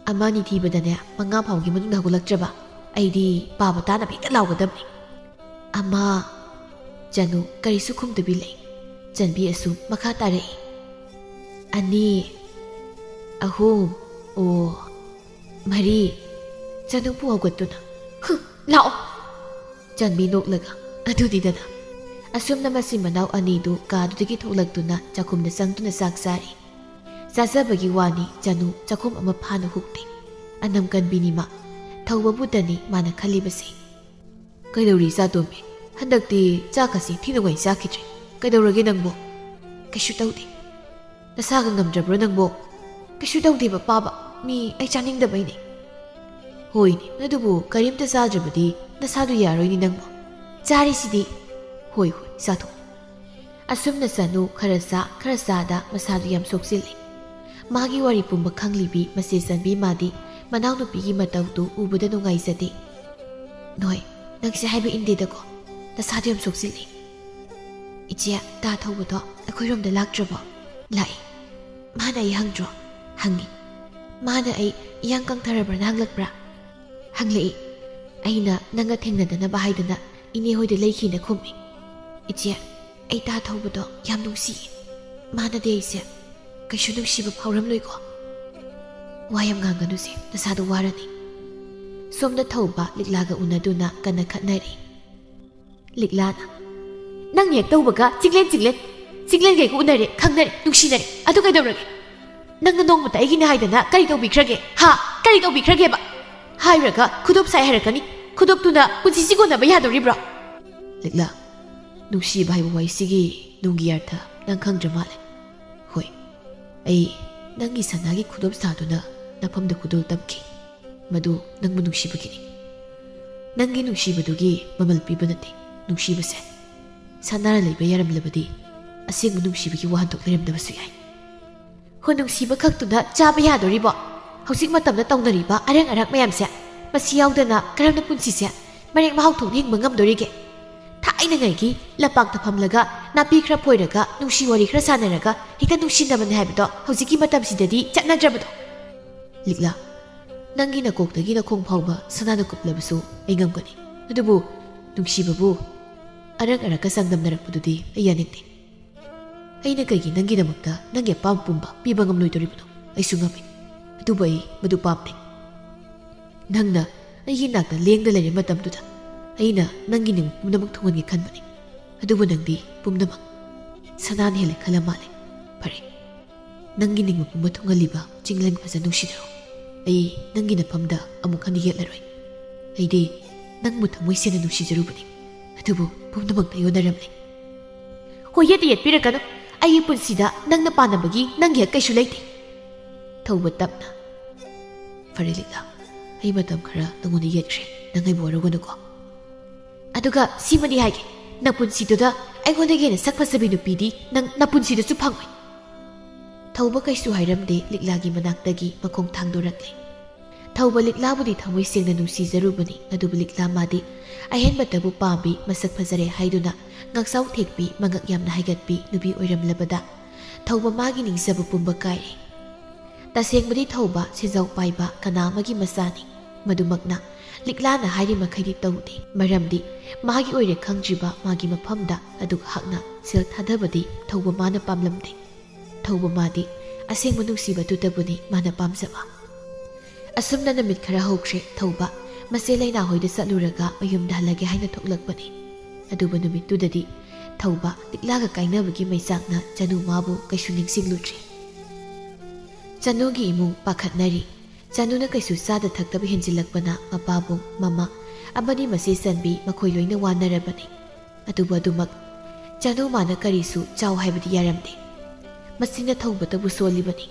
"ꯑꯃ ꯑꯅꯤ ꯊꯤꯕꯗꯅꯦ, ꯃꯉꯥ ꯐꯥꯎꯒꯤ ꯃꯅꯨꯡꯗ ꯍꯧꯒꯠꯂꯛꯇ꯭ꯔꯕ, ꯑꯩꯗꯤ ꯄꯥꯕ ꯇꯥꯅꯕ ꯍꯦꯛꯇ ꯂꯥꯎꯒꯗꯕꯅꯤ꯫" "ꯑꯃ꯫" ꯆꯅꯨ ꯀꯔꯤꯁꯨ ꯈꯨꯝꯗꯕꯤ ꯂꯩ꯫ ꯆꯟꯕꯤ ꯑꯁꯨꯝ ꯃꯈꯥ ꯇꯥꯔꯛꯏ꯫ ꯑꯅꯤ, ꯑꯍꯨꯝ, ꯑꯣ, ꯃꯔꯤ꯫ ꯆꯅꯨꯄꯨ ꯍꯧꯒꯠꯇꯨꯅ, "ꯍꯨ, ꯂꯥꯛꯑꯣ!" ꯆꯟꯕꯤ ꯅꯣꯛꯂꯒ, "ꯑꯗꯨꯗꯤꯗꯅ!" ꯑꯁꯨꯝꯅ ꯃꯆꯤꯟ ꯃꯅꯥꯎ ꯑꯅꯤꯗꯨ ꯀꯥꯗꯨꯗꯒꯤ ꯊꯣꯛꯂꯛꯇꯨꯅ ꯆꯥꯛꯈꯨꯝꯗ ꯆꯪꯗꯨꯅ ꯆꯥꯛ ꯆꯥꯔꯤ꯫ ꯆꯥꯖꯕꯒꯤ ꯋꯥꯅꯤ, ꯆꯅꯨ ꯆꯥꯛꯈꯨꯝ ꯑꯃ ꯐꯥꯅ ꯍꯨꯛꯇꯦ꯫ ꯑꯅꯝ ꯀꯟꯕꯤꯅꯤꯃ꯫ ꯊꯧꯕꯕꯨꯗꯅꯤ ꯃꯥꯅ ꯈꯜꯂꯤꯕꯁꯦ꯫ "ꯀꯩꯗꯧꯔꯤ ꯏꯆꯥꯇꯣꯝꯕꯤ? ꯍꯟꯗꯛꯇꯤ ꯆꯥꯛꯀꯁꯤ ꯊꯤ ꯅꯨꯡꯉꯥꯏ ꯆꯥꯈꯤꯗ꯭ꯔꯦ꯫ ꯀꯩꯗꯧꯔꯒꯦ ꯅꯪꯕꯣ?" "ꯀꯩꯁꯨ ꯇꯧꯗꯦ꯫ ꯅꯁꯥꯒ ꯉꯝꯗ꯭ꯔꯕ꯭ꯔꯣ ꯅꯪꯕꯣ?" "ꯀꯩꯁꯨ ꯇꯧꯗꯦꯕ ꯄꯥꯕ, ꯃꯤ ꯑꯩ ꯆꯥꯅꯤꯡꯗꯕꯩꯅꯦ꯫" "ꯍꯣꯏꯅꯦ, ꯑꯗꯨꯕꯨ ꯀꯔꯤꯝꯇ ꯆꯥꯗ꯭ꯔꯕꯗꯤ ꯅꯁꯥꯗꯨ ꯌꯥꯔꯣꯏꯅꯦ ꯅꯪꯕꯣ꯫ ꯆꯥꯔꯤꯁꯤꯗꯤ꯫" "ꯍꯣꯏ ꯍꯣꯏ, ꯆꯥꯊꯣꯛꯑꯣ꯫" ꯑꯁꯨꯝꯅ ꯆꯅꯨ ꯈꯔ ꯆꯥ ꯈꯔ ꯆꯥꯗ ꯃꯁꯥꯗꯨ ꯌꯥꯝ ꯁꯣꯛꯆꯤꯜꯂꯤ꯫ ꯃꯥꯒꯤ ꯋꯥꯔꯤ ꯄꯨꯝꯕ ꯈꯪꯂꯤꯕꯤ ꯃꯆꯦ ꯆꯟꯕꯤ ꯃꯥꯗꯤ ꯃꯅꯥꯎꯅꯨꯄꯤꯒꯤ ꯃꯇꯧꯗꯨ ꯎꯕꯗ ꯅꯨꯡꯉꯥꯏꯖꯗꯦ꯫ "ꯅꯣꯏ, ꯅꯪꯁꯦ ꯍꯥꯏꯕ ꯏꯟꯗꯦꯗꯀꯣ, ꯅꯁꯥꯗꯨ ꯌꯥꯝ ꯁꯣꯛꯆꯤꯜꯂꯤ꯫" "ꯏꯆꯦ, ꯇꯥ ꯊꯧꯕꯗꯣ ꯑꯩꯈꯣꯏꯔꯣꯝꯗ ꯂꯥꯛꯇ꯭ꯔꯕꯣ?" "ꯂꯥꯛꯏ꯫ ꯃꯥꯅ ꯑꯩ ꯍꯪꯗ꯭ꯔꯣ?" "ꯍꯪꯉꯤ꯫" "ꯃꯥꯅ ꯑꯩ ꯏꯌꯥꯡ ꯀꯪꯊꯔꯕ꯭ꯔꯅ ꯍꯪꯂꯛꯄ꯭ꯔꯥ?" "ꯍꯪꯂꯛꯏ꯫ ꯑꯩꯅ ꯅꯪꯒ ꯊꯦꯡꯅꯗꯅꯕ ꯍꯥꯏꯗꯅ ꯏꯅꯦ ꯍꯣꯏꯗ ꯂꯩꯈꯤꯅ ꯈꯨꯝꯃꯤ꯫" "ꯏꯆꯦ, ꯑꯩ ꯇꯥ ꯊꯧꯕꯗꯣ ꯌꯥꯝ ꯅꯨꯡꯁꯤꯌꯦ꯫ ꯃꯥꯅꯗꯤ ꯑꯩꯁꯦ ꯀꯩꯁꯨ ꯅꯨꯡꯁꯤꯕ ꯐꯥꯎꯔꯝꯂꯣꯏꯀꯣ?" "ꯋꯥ ꯌꯥꯝ ꯉꯥꯡꯒꯅꯨꯁꯦ, ꯅꯁꯥꯗꯣ ꯋꯥꯔꯅꯤ꯫" ꯁꯣꯝꯗ ꯊꯧꯕ ꯂꯤꯛꯂꯥꯒ ꯎꯅꯗꯨꯅ ꯀꯟꯅ ꯈꯠꯅꯔꯤ꯫ ꯂꯤꯛꯂꯥꯅ, "ꯅꯪ ꯍꯦꯛ ꯇꯧꯕꯒ ꯆꯤꯡꯂꯦꯟ ꯆꯤꯡꯂꯦꯟ, ꯆꯤꯡꯂꯦꯟꯈꯩꯒ ꯎꯅꯔꯦ, ꯈꯪꯅꯔꯦ, ꯅꯨꯡꯁꯤꯅꯔꯦ, ꯑꯗꯨ ꯀꯩꯗꯧꯔꯒꯦ? ꯅꯪꯅ ꯅꯣꯡꯃꯇ ꯑꯩꯒꯤꯅꯦ ꯍꯥꯏꯗꯅ ꯀꯔꯤ ꯇꯧꯕꯤꯈ꯭ꯔꯒꯦ? ꯍꯥ? ꯀꯔꯤ ꯇꯧꯕꯤꯈ꯭ꯔꯒꯦꯕ? ꯍꯥꯏꯔꯒ ꯈꯨꯗꯣꯞ ꯁꯥꯏ ꯍꯥꯏꯔꯛꯀꯅꯤ꯫ ꯈꯨꯗꯣꯞꯇꯨꯅ ꯄꯨꯟꯁꯤꯁꯤ ꯀꯣꯟꯅꯕ ꯌꯥꯗꯧꯔꯤꯕ꯭ꯔꯣ?" ꯂꯤꯛꯂꯥ, ꯅꯨꯡꯁꯤꯕ ꯍꯥꯏꯕ ꯋꯥꯍꯩꯁꯤꯒꯤ ꯅꯨꯡꯒꯤ ꯑꯔꯊ ꯅꯪ ꯈꯪꯗ꯭ꯔ ꯃꯥꯜꯂꯦ꯫ ꯍꯣꯏ, ꯑꯩ ꯅꯪꯒꯤ ꯁꯅꯥꯒꯤ ꯈꯨꯗꯣꯞ ꯁꯥꯗꯨꯅ ꯅꯐꯝꯗ ꯈꯨꯗꯣꯜ ꯇꯝꯈꯤ꯫ ꯃꯗꯨ ꯅꯪꯕꯨ ꯅꯨꯡꯁꯤꯕꯒꯤꯅꯤ꯫ ꯅꯪꯒꯤ ꯅꯨꯡꯁꯤꯕꯗꯨꯒꯤ ꯃꯃꯜ ꯄꯤꯕ ꯅꯠꯇꯦ ꯅꯨꯡꯁꯤꯕꯁꯦ꯫ ꯁꯥꯟꯅꯔ ꯂꯩꯕ ꯌꯥꯔꯝꯂꯕꯗꯤ ꯑꯁꯦꯡꯕ ꯅꯨꯡꯁꯤꯕꯒꯤ ꯋꯥꯍꯟꯊꯣꯛ ꯂꯩꯔꯝꯗꯕꯁꯨ ꯌꯥꯏ꯫ ꯍꯣ, ꯅꯨꯡꯁꯤꯕ ꯈꯛꯇꯨꯅ ꯆꯥꯕ ꯌꯥꯗꯣꯔꯤꯕꯣ? ꯍꯧꯖꯤꯛ ꯃꯇꯝꯗ ꯇꯧꯅꯔꯤꯕ ꯑꯔꯪ ꯑꯔꯥꯛ ꯃꯌꯥꯝꯁꯦ, ꯃꯁꯤ ꯌꯥꯎꯗꯅ ꯀꯔꯝꯅ ꯄꯨꯟꯁꯤꯁꯦ ꯃꯔꯦꯛ ꯃꯍꯥꯎ ꯊꯣꯛꯅ ꯍꯤꯡꯕ ꯉꯝꯗꯣꯔꯤꯒꯦ? ꯊꯥꯏꯅꯉꯩꯒꯤ ꯂꯝꯄꯥꯛꯇ ꯐꯝꯂꯒ ꯅꯥꯄꯤ ꯈꯔ ꯐꯣꯏꯔꯒ ꯅꯨꯡꯁꯤ ꯋꯥꯔꯤ ꯈꯔ ꯁꯥꯟꯅꯔꯒ ꯍꯦꯛꯇ ꯅꯨꯡꯁꯤꯅꯕꯅꯦ ꯍꯥꯏꯕꯗꯣ ꯍꯧꯖꯤꯛꯀꯤ ꯃꯇꯝꯁꯤꯗꯗꯤ ꯆꯠꯅꯗ꯭ꯔꯕꯗꯣ꯫ ꯂꯤꯛꯂꯥ, ꯅꯪꯒꯤ ꯅꯀꯣꯛꯇꯒꯤ ꯅꯈꯣꯡ ꯐꯥꯎꯕ ꯁꯅꯥꯅ ꯀꯨꯞꯂꯕꯁꯨ ꯑꯩ ꯉꯝꯒꯅꯤ꯫ ꯑꯗꯨꯕꯨ ꯅꯨꯡꯁꯤꯕꯕꯨ ꯑꯔꯪ ꯑꯔꯛꯀ ꯆꯥꯡꯗꯝꯅꯔꯛꯄꯗꯨꯗꯤ ꯑꯩ ꯌꯥꯅꯤꯡꯗꯦ꯫ ꯑꯩꯅ ꯀꯩꯒꯤ ꯅꯪꯒꯤꯗꯃꯛꯇ ꯅꯪꯒꯤ ꯑꯄꯥꯝꯕ ꯄꯨꯝꯕ ꯄꯤꯕ ꯉꯝꯂꯣꯏꯗꯣꯔꯤꯕꯅꯣ? ꯑꯩꯁꯨ ꯉꯝꯃꯤ, ꯑꯗꯨꯕꯨ ꯑꯩ ꯃꯗꯨ ꯄꯥꯝꯗꯦ꯫ ꯅꯪꯅ ꯑꯩꯒꯤ ꯅꯥꯛꯇ ꯂꯦꯡꯗ ꯂꯩꯔꯤꯕ ꯃꯇꯝꯗꯨꯗ ꯑꯩꯅ ꯅꯪꯒꯤ ꯅꯤꯡꯕ ꯄꯨꯝꯅꯃꯛ ꯊꯨꯡꯍꯟꯒꯦ ꯈꯟꯕꯅꯤ꯫ ꯑꯗꯨꯕꯨ ꯅꯪꯗꯤ ꯄꯨꯝꯅꯃꯛ ꯁꯅꯥꯅ ꯍꯦꯜꯂꯦ ꯈꯜꯂ ꯃꯥꯜꯂꯦ꯫ ꯐꯔꯦ, ꯅꯪꯒꯤ ꯅꯤꯡꯕ ꯄꯨꯝꯕ ꯊꯨꯡꯍꯜꯂꯤꯕ ꯆꯤꯡꯂꯦꯟ ꯐꯖꯅ ꯅꯨꯡꯁꯤꯅꯔꯣ꯫ ꯑꯩ ꯅꯪꯒꯤ ꯅꯐꯝꯗ ꯑꯃꯨꯛ ꯍꯟꯅ ꯌꯦꯠꯂꯔꯣꯏ꯫ ꯑꯩꯗꯤ ꯅꯪꯕꯨ ꯊꯃꯣꯏ ꯁꯦꯡꯅ ꯅꯨꯡꯁꯤꯖꯔꯨꯕꯅꯤ, ꯑꯗꯨꯕꯨ ꯄꯨꯝꯅꯃꯛꯇ ꯌꯣꯟꯅꯔꯝꯂꯦ꯫ ꯍꯣꯏ, ꯌꯦꯠꯇꯤ ꯌꯦꯠꯄꯤꯔꯛꯀꯅꯨ꯫ ꯑꯩꯒꯤ ꯄꯨꯟꯁꯤꯗ ꯅꯪꯅ ꯄꯥꯟꯅꯕꯒꯤ ꯅꯪꯒꯤ ꯍꯛ ꯀꯩꯁꯨ ꯂꯩꯇꯦ꯫ ꯊꯧꯕ ꯇꯞꯅ, "ꯐꯔꯦ ꯂꯤꯛꯂꯥ, ꯑꯩ ꯃꯇꯝ ꯈꯔ ꯅꯉꯣꯟꯗ ꯌꯦꯠꯈ꯭ꯔꯦ, ꯅꯪ ꯑꯩꯕꯨ ꯋꯥꯔꯧꯒꯅꯨꯀꯣ꯫ ꯑꯗꯨꯒ ꯁꯤꯃꯗꯤ ꯍꯥꯏꯒꯦ, ꯅꯄꯨꯟꯁꯤꯗꯨꯗ ꯑꯩꯉꯣꯟꯗꯒꯤ ꯍꯦꯟꯅ ꯁꯛ ꯐꯖꯕꯤ ꯅꯨꯄꯤꯗꯤ ꯅꯪ ꯅꯄꯨꯟꯁꯤꯗꯁꯨ ꯐꯪꯉꯣꯏ꯫" ꯊꯧꯕ ꯀꯩꯁꯨ ꯍꯥꯏꯔꯝꯗꯦ, ꯂꯤꯛꯂꯥꯒꯤ ꯃꯅꯥꯛꯇꯒꯤ ꯃꯈꯣꯡ ꯊꯥꯡꯗꯣꯔꯛꯂꯦ꯫ ꯊꯧꯕ ꯂꯤꯛꯂꯥꯕꯨꯗꯤ ꯊꯃꯣꯏ ꯁꯦꯡꯅ ꯅꯨꯡꯁꯤꯖꯔꯨꯕꯅꯤ, ꯑꯗꯨꯕꯨ ꯂꯤꯛꯂꯥ ꯃꯥꯗꯤ ꯑꯍꯦꯟꯕꯇꯕꯨ ꯄꯥꯝꯕꯤ, ꯃꯁꯛ ꯐꯖꯔꯦ ꯍꯥꯏꯗꯨꯅ ꯉꯥꯛꯆꯥꯎ ꯊꯦꯛꯄꯤ, ꯃꯉꯛ ꯌꯥꯝꯅ ꯍꯥꯏꯒꯠꯄꯤ ꯅꯨꯄꯤ ꯑꯣꯏꯔꯝꯂꯕꯗ ꯊꯧꯕ ꯃꯥꯒꯤ ꯅꯤꯡꯖꯕ ꯄꯨꯝꯕ ꯀꯥꯏꯔꯦ꯫ ꯇꯁꯦꯡꯕꯗꯤ ꯊꯧꯕ ꯁꯦꯟꯖꯥꯎ ꯄꯥꯏꯕ ꯀꯅꯥ ꯑꯃꯒꯤ ꯃꯆꯥꯅꯤ꯫ ꯃꯗꯨꯃꯛꯅ ꯂꯤꯛꯂꯥꯅ ꯍꯥꯏꯔꯤ ꯃꯈꯩꯗꯤ ꯇꯧꯗꯦ, ꯃꯔꯝꯗꯤ ꯃꯥꯒꯤ ꯑꯣꯏꯔꯦ ꯈꯪꯗ꯭ꯔꯤꯕ ꯃꯥꯒꯤ ꯃꯐꯝꯗ ꯑꯗꯨꯛ ꯍꯥꯛꯅ ꯁꯦꯜ ꯊꯥꯗꯕꯗꯤ ꯊꯧꯕ ꯃꯥꯅ ꯄꯥꯝꯂꯝꯗꯦ꯫ ꯊꯧꯕ ꯃꯥꯗꯤ ꯑꯁꯦꯡꯕ ꯅꯨꯡꯁꯤꯕꯗꯨꯇꯕꯨꯅꯤ ꯃꯥꯅ ꯄꯥꯝꯖꯕ꯫ ꯑꯁꯨꯝꯅ ꯅꯨꯃꯤꯠ ꯈꯔ ꯍꯧꯈ꯭ꯔꯦ꯫ ꯊꯧꯕ ꯃꯆꯦ ꯂꯩꯅꯥ ꯍꯣꯏꯗ ꯆꯠꯂꯨꯔꯒ ꯃꯌꯨꯝꯗ ꯍꯜꯂꯒꯦ ꯍꯥꯏꯅ ꯊꯣꯛꯂꯛꯄꯅꯤ꯫ ꯑꯗꯨꯕꯨ ꯅꯨꯃꯤꯠꯇꯨꯗꯗꯤ ꯊꯧꯕ ꯂꯤꯛꯂꯥꯒ ꯀꯥꯏꯅꯕꯒꯤ ꯃꯩꯆꯥꯛꯅ ꯆꯅꯨ ꯃꯥꯕꯨ ꯀꯩꯁꯨ ꯅꯤꯡꯁꯤꯡꯂꯨꯗ꯭ꯔꯦ꯫ ꯆꯅꯨꯒꯤ ꯏꯃꯨꯡ ꯄꯥꯈꯠꯅꯔꯤ꯫ ꯆꯅꯨꯅ ꯀꯩꯁꯨ ꯆꯥꯗ ꯊꯛꯇꯕ ꯍꯦꯟꯖꯤꯜꯂꯛꯄꯅ ꯃꯄꯥꯕꯨꯡ, ꯃꯃꯥ ꯑꯃꯗꯤ ꯃꯆꯦ ꯆꯟꯕꯤ ꯃꯈꯣꯏ ꯂꯣꯏꯅ ꯋꯥꯅꯔꯕꯅꯤ꯫ ꯑꯗꯨꯕꯨ ꯑꯗꯨꯃꯛ ꯆꯅꯨ ꯃꯥꯅ ꯀꯔꯤꯁꯨ ꯆꯥꯎ ꯍꯥꯏꯕꯗꯤ ꯌꯥꯔꯝꯗꯦ꯫ ꯃꯁꯤꯅ ꯊꯧꯕꯇꯕꯨ ꯁꯣꯜꯂꯤꯕꯅꯤ꯫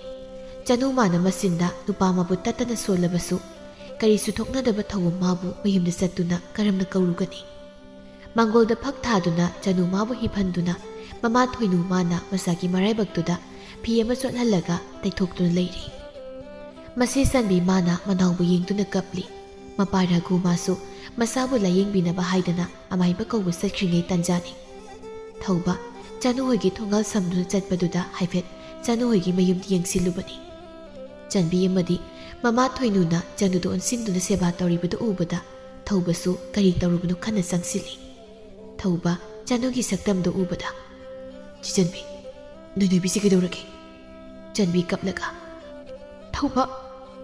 ꯆꯅꯨ ꯃꯥꯅ ꯃꯆꯤꯟꯗ ꯅꯨꯄꯥ ꯃꯕꯨ ꯇꯠꯇꯅ ꯁꯣꯜꯂꯕꯁꯨ ꯀꯔꯤꯁꯨ ꯊꯣꯛꯅꯗꯕ ꯊꯧꯕ ꯃꯥꯕꯨ ꯃꯌꯨꯝꯗ ꯆꯠꯇꯨꯅ ꯀꯔꯝꯅ ꯀꯧꯔꯨꯒꯅꯤ? ꯃꯥꯡꯒꯣꯜꯗ ꯐꯛ ꯊꯥꯗꯨꯅ ꯆꯅꯨ ꯃꯥꯕꯨ ꯍꯤꯞꯍꯟꯗꯨꯅ ꯃꯃꯥ ꯊꯣꯏꯅꯨ ꯃꯥꯅ ꯃꯆꯥꯒꯤ ꯃꯔꯥꯏꯕꯛꯇꯨꯗ ꯐꯤ ꯑꯃ ꯆꯣꯠꯍꯜꯂꯒ ꯇꯩꯊꯣꯛꯇꯨꯅ ꯂꯩꯔꯤ꯫ ꯃꯆꯦ ꯆꯟꯕꯤ ꯃꯥꯅ ꯃꯅꯥꯎꯕꯨ ꯌꯦꯡꯗꯨꯅ ꯀꯞꯂꯤ꯫ ꯃꯄꯥ ꯔꯘꯨ ꯃꯥꯁꯨ ꯃꯆꯥꯕꯨ ꯂꯥꯌꯦꯡꯕꯤꯅꯕ ꯍꯥꯏꯗꯅ ꯑꯃꯥꯏꯕ ꯀꯧꯕ ꯆꯠꯈ꯭ꯔꯤꯉꯩ ꯇꯟꯖꯥꯅꯤ꯫ ꯊꯧꯕ ꯆꯅꯨ ꯍꯣꯏꯒꯤ ꯊꯣꯡꯒꯥꯜ ꯁꯝꯗꯨꯅ ꯆꯠꯄꯗꯨꯗ ꯍꯥꯏꯐꯦꯠ ꯆꯅꯨ ꯍꯣꯏꯒꯤ ꯃꯌꯨꯝꯗ ꯌꯦꯡꯁꯤꯜꯂꯨꯕꯅꯤ꯫ ꯆꯟꯕꯤ ꯑꯃꯗꯤ ꯃꯃꯥ ꯊꯣꯏꯅꯨꯅ ꯆꯅꯨꯗ ꯑꯣꯟꯁꯤꯟꯗꯨꯅ ꯁꯦꯕꯥ ꯇꯧꯔꯤꯕꯗꯨ ꯎꯕꯗ ꯊꯧꯕꯁꯨ ꯀꯔꯤ ꯇꯧꯔꯨꯕꯅꯣ ꯈꯟꯅ ꯆꯪꯁꯤꯜꯂꯤ꯫ ꯊꯧꯕ ꯆꯅꯨꯒꯤ ꯁꯛꯇꯝꯗꯨ ꯎꯕꯗ, "ꯆꯤꯆꯟꯕꯤ, "ꯅꯣꯏꯅꯣꯏꯕꯤꯁꯦ ꯀꯩꯗꯧꯔꯒꯦ?" ꯆꯟꯕꯤ ꯀꯞꯂꯒ꯫ "ꯊꯧꯕ,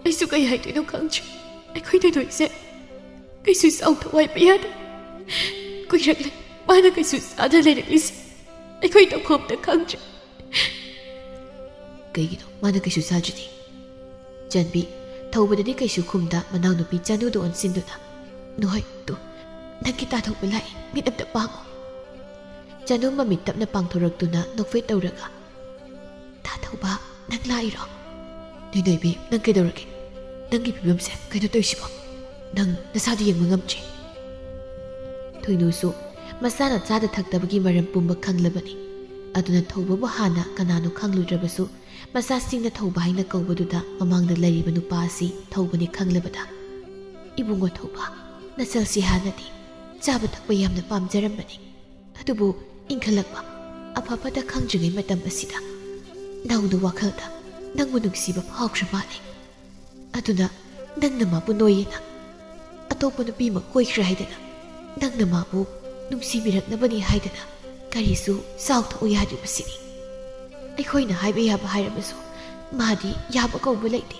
ꯑꯩꯁꯨ ꯀꯩ ꯍꯥꯏꯗꯣꯏꯅꯣ ꯈꯪꯗ꯭ꯔꯦ꯫ ꯑꯩꯈꯣꯏ ꯅꯣꯏꯅꯣꯏꯁꯦ ꯀꯩꯁꯨ ꯆꯥꯎꯊꯣꯛ ꯍꯥꯏꯕ ꯌꯥꯗꯦ꯫ ꯀꯨꯏꯔꯛꯂꯦ ꯃꯥꯅ ꯀꯩꯁꯨ ꯆꯥꯗ ꯂꯩꯔꯛꯂꯤꯁꯦ꯫ ꯑꯩꯈꯣꯏ ꯇꯧꯐꯝꯗ ꯈꯪꯗ꯭ꯔꯦ꯫" "ꯀꯩꯒꯤꯅꯣ ꯃꯥꯅ ꯀꯩꯁꯨ ꯆꯥꯗ꯭ꯔꯤꯗꯤ?" ꯆꯟꯕꯤ ꯊꯧꯕꯗꯗꯤ ꯀꯩꯁꯨ ꯈꯨꯝꯗ ꯃꯅꯥꯎꯅꯨꯄꯤ ꯆꯅꯨꯗ ꯑꯣꯟꯁꯤꯟꯗꯨꯅ, "ꯅꯣꯏ ꯇꯨ, ꯅꯪꯒꯤ ꯇꯥꯊꯣꯛꯄ ꯂꯥꯛꯏ, ꯃꯤꯠ ꯑꯝꯇ ꯄꯥꯡꯉꯨ꯫" ꯆꯅꯨ ꯃꯃꯤꯠ ꯇꯞꯅ ꯄꯥꯡꯊꯣꯔꯛꯇꯨꯅ ꯅꯣꯛꯐꯦꯠ ꯇꯧꯔꯒ, "ꯇꯥ ꯊꯧꯕ, ꯅꯪ ꯂꯥꯛꯏꯔꯣ? ꯅꯣꯏꯅꯣꯏꯕꯤ, ꯅꯪ ꯀꯩꯗꯧꯔꯒꯦ? ꯅꯪꯒꯤ ꯐꯤꯕꯝꯁꯦ ꯀꯩꯅꯣ ꯇꯧꯔꯤꯁꯤꯕꯣ? ꯅꯪ ꯅꯁꯥꯗꯤ ꯌꯦꯡꯕ ꯉꯝꯗ꯭ꯔꯤ?" ꯊꯣꯏꯅꯨꯁꯨ ꯃꯁꯥꯅ ꯆꯥꯗ ꯊꯛꯇꯕꯒꯤ ꯃꯔꯝ ꯄꯨꯝꯕ ꯈꯪꯂꯕꯅꯤ꯫ ꯑꯗꯨꯅ ꯊꯧꯕꯕꯨ ꯍꯥꯟꯅ ꯀꯅꯥꯅꯣ ꯈꯪꯂꯨꯗ꯭ꯔꯕꯁꯨ, ꯃꯆꯥꯁꯤꯡꯅ ꯊꯧꯕ ꯍꯥꯏꯅ ꯀꯧꯕꯗꯨꯗ ꯃꯃꯥꯡꯗ ꯂꯩꯔꯤꯕ ꯅꯨꯄꯥ ꯑꯁꯤ ꯊꯧꯕꯅꯤ ꯈꯪꯂꯕꯗ, "ꯏꯕꯨꯡꯉꯣ ꯊꯧꯕ, ꯅꯆꯜꯁꯤ ꯍꯥꯟꯅꯗꯤ ꯆꯥꯕ ꯊꯛꯄ ꯌꯥꯝꯅ ꯄꯥꯝꯖꯔꯝꯕꯅꯤ꯫ ꯑꯗꯨꯕꯨ ꯏꯟꯈꯠꯂꯛꯄ, ꯑꯐ ꯐꯠꯇ ꯈꯪꯗ꯭ꯔꯤꯉꯩ ꯃꯇꯝ ꯑꯁꯤꯗ ꯅꯧꯅ ꯋꯥꯈꯜꯗ ꯅꯪꯕꯨ ꯅꯨꯡꯁꯤꯕ ꯐꯥꯎꯈ꯭ꯔ ꯃꯥꯜꯂꯦ꯫ ꯑꯗꯨꯅ ꯅꯪꯅ ꯃꯥꯕꯨ ꯅꯣꯏꯌꯦꯅ ꯑꯇꯣꯞꯄ ꯅꯨꯄꯤ ꯑꯃ ꯀꯣꯏꯈ꯭ꯔꯦ ꯍꯥꯏꯗꯅ, ꯅꯪꯅ ꯃꯥꯕꯨ ꯅꯨꯡꯁꯤꯕꯤꯔꯛꯅꯕꯅꯤ ꯍꯥꯏꯗꯅ ꯀꯔꯤꯁꯨ ꯆꯥꯎ ꯊꯛꯎ ꯌꯥꯗ꯭ꯔꯤꯕꯁꯤꯅꯤ꯫ ꯑꯩꯈꯣꯏꯅ ꯍꯥꯏꯕ ꯌꯥꯕ ꯍꯥꯏꯔꯕꯁꯨ ꯃꯥꯗꯤ ꯌꯥꯕ ꯀꯧꯕ ꯂꯩꯇꯦ꯫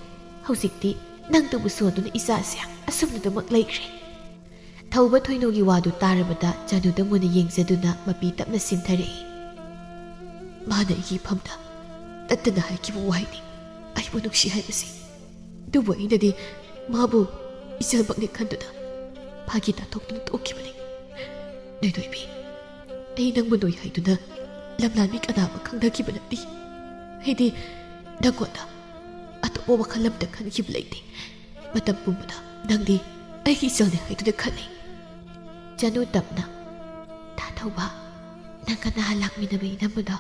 ꯍꯧꯖꯤꯛꯇꯤ ꯅꯪꯇꯕꯨ ꯁꯣꯟꯗꯨꯅ ꯏꯆꯥꯁꯦ ꯑꯁꯨꯝꯅꯗꯃꯛ ꯂꯩꯈ꯭ꯔꯦ꯫" ꯊꯧꯕ ꯊꯣꯏꯅꯨꯒꯤ ꯋꯥꯗꯨ ꯇꯥꯔꯕꯗ ꯆꯅꯨꯗ ꯃꯨꯟꯅ ꯌꯦꯡꯖꯗꯨꯅ ꯃꯄꯤ ꯇꯞꯅ ꯁꯤꯟꯊꯔꯛꯏ꯫ "ꯃꯥꯅ ꯑꯩꯒꯤ ꯏꯐꯝꯗ ꯇꯠꯇꯅ ꯍꯥꯏꯈꯤꯕ ꯋꯥꯍꯩꯅꯤ, ꯑꯩꯕꯨ ꯅꯨꯡꯁꯤ ꯍꯥꯏꯕꯁꯤ꯫ ꯑꯗꯨꯕꯨ ꯑꯩꯅꯗꯤ ꯃꯥꯕꯨ ꯏꯆꯜꯃꯛꯅꯤ ꯈꯟꯗꯨꯅ ꯐꯥꯒꯤ ꯇꯥꯊꯣꯛꯇꯨꯅ ꯇꯣꯛꯈꯤꯕꯅꯤ꯫ ꯅꯣꯏꯅꯣꯏꯕꯤ, ꯑꯩ ꯅꯪꯕꯨ ꯅꯣꯏ ꯍꯥꯏꯗꯨꯅ ꯂꯝꯂꯥꯟꯕꯤ ꯀꯅꯥ ꯑꯃ ꯈꯪꯅꯈꯤꯕ ꯅꯠꯇꯦ꯫ ꯑꯩꯗꯤ ꯅꯪꯉꯣꯟꯗ ꯑꯇꯣꯞꯄ ꯋꯥꯈꯜ ꯑꯃꯇ ꯈꯟꯈꯤꯕ ꯂꯩꯇꯦ꯫ ꯃꯇꯝ ꯄꯨꯝꯕꯗ ꯅꯪꯗꯤ ꯑꯩꯒꯤ ꯏꯆꯜꯅꯤ ꯍꯥꯏꯗꯨꯅ ꯈꯜꯂꯤ꯫" ꯆꯅꯨ ꯇꯞꯅ, "ꯇꯥ ꯊꯧꯕ, ꯅꯪꯒ ꯅꯍꯥꯟ ꯂꯥꯛꯃꯤꯟꯅꯕ ꯏꯅꯝꯃꯗꯣ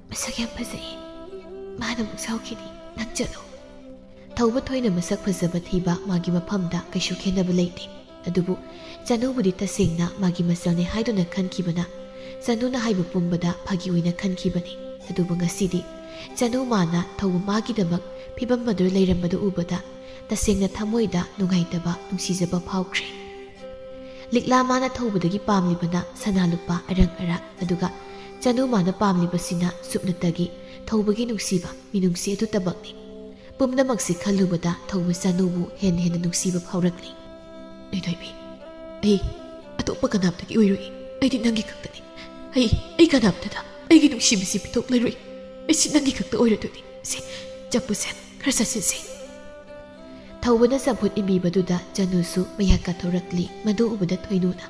ꯃꯁꯛ ꯌꯥꯝ ꯐꯖꯩꯌꯦ꯫ ꯃꯥꯅ ꯑꯃꯨꯛ ꯁꯥꯎꯈꯤꯅꯤ, ꯅꯪ ꯆꯠꯂꯣ꯫" ꯊꯧꯕ ꯊꯣꯏꯅ ꯃꯁꯛ ꯐꯖꯕ ꯊꯤꯕ ꯃꯥꯒꯤ ꯃꯐꯝꯗ ꯀꯩꯁꯨ ꯈꯦꯟꯅꯕ ꯂꯩꯇꯦ꯫ ꯑꯗꯨꯕꯨ ꯆꯅꯨꯕꯨꯗꯤ ꯇꯁꯦꯡꯅ ꯃꯥꯒꯤ ꯃꯆꯜꯅꯤ ꯍꯥꯏꯗꯨꯅ ꯈꯟꯈꯤꯕꯅ, ꯆꯅꯨꯅ ꯍꯥꯏꯕ ꯄꯨꯝꯕꯗ ꯐꯥꯒꯤ ꯑꯣꯏꯅ ꯈꯟꯈꯤꯕꯅꯤ꯫ ꯑꯗꯨꯕꯨ ꯉꯁꯤꯗꯤ ꯆꯅꯨ ꯃꯥꯅ ꯊꯧꯕ ꯃꯥꯒꯤꯗꯃꯛ ꯐꯤꯕꯝ ꯑꯗꯨ ꯂꯩꯔꯝꯕꯗꯨ ꯎꯕꯗ ꯇꯁꯦꯡꯅ ꯊꯃꯣꯏꯗ ꯅꯨꯡꯉꯥꯏꯇꯕ, ꯅꯨꯡꯁꯤꯖꯕ ꯐꯥꯎꯈ꯭ꯔꯦ꯫ ꯂꯤꯛꯂꯥ ꯃꯥꯅ ꯊꯧꯕꯗꯒꯤ ꯄꯥꯝꯂꯤꯕꯅ ꯁꯅꯥ ꯂꯨꯄꯥ ꯑꯔꯪ ꯑꯔꯥꯛ, ꯑꯗꯨꯒ ꯆꯅꯨ ꯃꯥꯅ ꯄꯥꯝꯂꯤꯕꯁꯤꯅ ꯁꯨꯞꯅꯇꯒꯤ ꯊꯧꯕꯒꯤ ꯅꯨꯡꯁꯤꯕ ꯃꯤꯅꯨꯡꯁꯤ ꯑꯗꯨꯇꯃꯛꯅꯤ꯫ ꯄꯨꯝꯅꯃꯛꯁꯤ ꯈꯜꯂꯨꯕꯗ ꯊꯧꯕ ꯆꯅꯨꯕꯨ ꯍꯦꯟꯅ ꯍꯦꯟꯅ ꯅꯨꯡꯁꯤꯕ ꯐꯥꯎꯔꯛꯂꯤ꯫ "ꯅꯣꯏꯊꯣꯏꯕꯤ, ꯑꯩ ꯑꯇꯣꯞꯄ ꯀꯅꯥꯝꯇꯒꯤ ꯑꯣꯏꯔꯣꯏ꯫ ꯑꯩꯗꯤ ꯅꯪꯒꯤ ꯈꯛꯇꯅꯤ꯫ ꯑꯩ, ꯑꯩ ꯀꯅꯥꯝꯇꯗ ꯑꯩꯒꯤ ꯅꯨꯡꯁꯤꯕꯁꯤ ꯄꯤꯊꯣꯛꯂꯔꯣꯏ꯫ ꯑꯩꯁꯤ ꯅꯪꯒꯤ ꯈꯛꯇ ꯑꯣꯏꯔꯗꯣꯏꯅꯤ꯫ ꯁꯦ, ꯆꯠꯄꯨꯁꯦ, ꯈꯔ ꯆꯠꯁꯤꯟꯁꯦ꯫" ꯊꯧꯕꯅ ꯆꯝꯐꯨꯠ ꯏꯟꯕꯤꯕꯗꯨꯗ ꯆꯅꯨꯁꯨ ꯃꯌꯥ ꯀꯥꯊꯣꯔꯛꯂꯤ꯫ ꯃꯗꯨ ꯎꯕꯗ ꯊꯣꯏꯅꯨꯅ,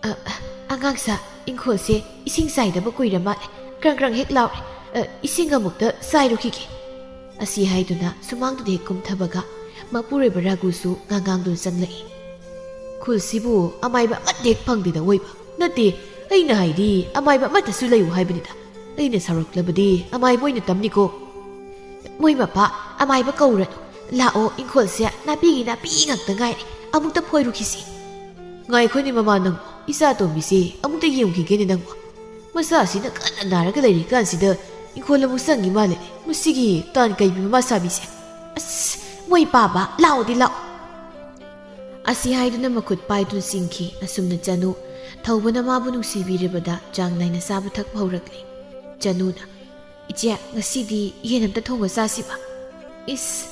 "ꯑ, ꯑ, ꯑꯉꯥꯡꯁꯥ, ꯏꯪꯈꯣꯜꯁꯦ ꯏꯁꯤꯡ ꯆꯥꯏꯗꯕ ꯀꯨꯏꯔ ꯃꯥꯜꯂꯦ꯫ ꯀ꯭ꯔꯪ ꯀ꯭ꯔꯪ ꯍꯦꯛ ꯂꯥꯎꯔꯦ꯫ ꯑ, ꯏꯁꯤꯡ ꯑꯃꯨꯛꯇ ꯆꯥꯏꯔꯨꯈꯤꯒꯦ꯫" ꯑꯁꯤ ꯍꯥꯏꯗꯨꯅ ꯁꯨꯃꯥꯡꯗꯨꯗ ꯍꯦꯛ ꯀꯨꯝꯊꯕꯒ ꯃꯄꯨꯔꯣꯏꯕ ꯔꯥꯒꯨꯁꯨ ꯉꯥꯡꯉꯥꯡꯗꯨꯅ ꯆꯪꯂꯛꯏ꯫ "ꯈꯨꯜꯁꯤꯕꯨ ꯑꯃꯥꯏꯕ ꯑꯃꯠꯇ ꯍꯦꯛ ꯐꯪꯗꯦꯗ ꯑꯣꯏꯕ꯫ ꯅꯠꯇꯦ, ꯑꯩꯅ ꯍꯥꯏꯗꯤ ꯑꯃꯥꯏꯕ ꯑꯃꯠꯇꯁꯨ ꯂꯩꯌꯨ ꯍꯥꯏꯕꯅꯤꯗ꯫ ꯑꯩꯅ ꯁꯥꯎꯔꯛꯂꯕꯗꯤ ꯑꯃꯥꯏꯕ ꯑꯣꯏꯅ ꯇꯝꯅꯤꯀꯣ꯫" "ꯃꯣꯏ ꯃꯄꯥ ꯑꯃꯥꯏꯕ ꯀꯧꯔꯅꯨ꯫ ꯂꯥꯛꯑꯣ, ꯏꯪꯈꯣꯜꯁꯦ ꯅꯥꯄꯤꯒꯤ ꯅꯥꯄꯤ ꯉꯥꯛꯇ ꯉꯥꯏꯔꯦ꯫ ꯑꯃꯨꯛꯇ ꯐꯣꯏꯔꯨꯈꯤꯁꯤ꯫" "ꯉꯥꯏꯈꯣꯅꯦ ꯃꯃꯥ ꯅꯪꯕꯣ, ꯏꯆꯥ ꯑꯇꯣꯝꯕꯤꯁꯦ ꯑꯃꯨꯛꯇ ꯌꯦꯡꯈꯤꯒꯦꯅꯦ ꯅꯪꯕꯣ꯫ ꯃꯆꯥꯁꯤꯅ ꯀꯟꯅ ꯅꯥꯔꯒ ꯂꯩꯔꯤ ꯀꯥꯟꯁꯤꯗ ꯏꯪꯈꯣꯜ ꯑꯃꯨꯛ ꯆꯪꯈꯤ ꯃꯥꯜꯂꯦꯅꯦ꯫ ꯃꯁꯤꯒꯤ ꯇꯥꯟ ꯀꯩꯕꯤ ꯃꯃꯥ ꯁꯥꯕꯤꯁꯦ꯫ ꯑꯁ, ꯃꯣꯏ ꯄꯥꯕ, ꯂꯥꯛꯑꯣꯗꯤ ꯂꯥꯛꯑꯣ꯫" ꯑꯁꯤ ꯍꯥꯏꯗꯨꯅ ꯃꯈꯨꯠ ꯄꯥꯏꯗꯨꯅ ꯆꯤꯡꯈꯤ꯫ ꯑꯁꯨꯝꯅ ꯆꯅꯨ ꯊꯧꯕꯅ ꯃꯥꯕꯨ ꯅꯨꯡꯁꯤꯕꯤꯔꯕꯗ ꯆꯥꯡ ꯅꯥꯏꯅ ꯆꯥꯕ ꯊꯛꯄ ꯍꯧꯔꯛꯂꯤ꯫ ꯆꯅꯨꯅ, "ꯏꯆꯦ, ꯉꯁꯤꯗꯤ ꯌꯦꯟ ꯑꯝꯇ ꯊꯣꯡꯕ ꯆꯥꯁꯤꯕ꯫" "ꯏꯁ,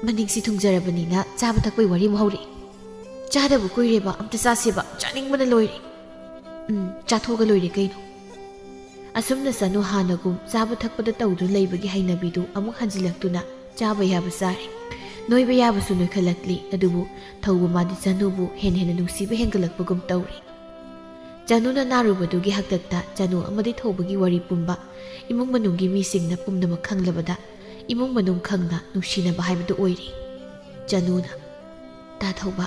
ꯃꯅꯤꯡꯁꯤ ꯊꯨꯡꯖꯔꯕꯅꯤꯅ ꯆꯥꯕ ꯊꯛꯄꯩ ꯋꯥꯔꯤ ꯑꯃꯨꯛ ꯍꯧꯔꯛꯑꯦ꯫ ꯆꯥꯗꯕ ꯀꯨꯏꯔꯦꯕ, ꯑꯝꯇ ꯆꯥꯁꯦꯕ, ꯆꯥꯅꯤꯡꯕꯅ ꯂꯣꯏꯔꯦ꯫" "ꯎꯝ, ꯆꯥꯊꯣꯛꯑꯒ ꯂꯣꯏꯔꯦ ꯀꯩꯅꯣ꯫" ꯑꯁꯨꯝꯅ ꯆꯅꯨ ꯍꯥꯟꯅꯒꯨꯝ ꯆꯥꯕ ꯊꯛꯄꯗ ꯇꯧꯗꯨꯅ ꯂꯩꯕꯒꯤ ꯍꯩꯅꯕꯤꯗꯨ ꯑꯃꯨꯛ ꯍꯟꯖꯤꯜꯂꯛꯇꯨꯅ ꯆꯥꯕ ꯌꯥꯕ ꯆꯥꯔꯦ꯫ ꯅꯣꯏꯕ ꯌꯥꯕꯁꯨ ꯅꯣꯏꯈꯠꯂꯛꯂꯤ, ꯑꯗꯨꯕꯨ ꯊꯧꯕ ꯃꯥꯗꯤ ꯆꯅꯨꯕꯨ ꯍꯦꯟꯅ ꯍꯦꯟꯅ ꯅꯨꯡꯁꯤꯕ ꯍꯦꯟꯒꯠꯂꯛꯄꯒꯨꯝ ꯇꯧꯔꯤ꯫ ꯆꯅꯨꯅ ꯅꯥꯔꯨꯕꯗꯨꯒꯤ ꯍꯥꯛꯇꯛꯇ ꯆꯅꯨ ꯑꯃꯗꯤ ꯊꯧꯕꯒꯤ ꯋꯥꯔꯤ ꯄꯨꯝꯕ ꯏꯃꯨꯡ ꯃꯅꯨꯡꯒꯤ ꯃꯤꯁꯤꯡꯅ ꯄꯨꯝꯅꯃꯛ ꯈꯪꯂꯕꯗ ꯏꯃꯨꯡ ꯃꯅꯨꯡ ꯈꯪꯅ ꯅꯨꯡꯁꯤꯅꯕ ꯍꯥꯏꯕꯗꯨ ꯑꯣꯏꯔꯦ꯫ ꯆꯅꯨꯅ, "ꯇꯥ ꯊꯧꯕ,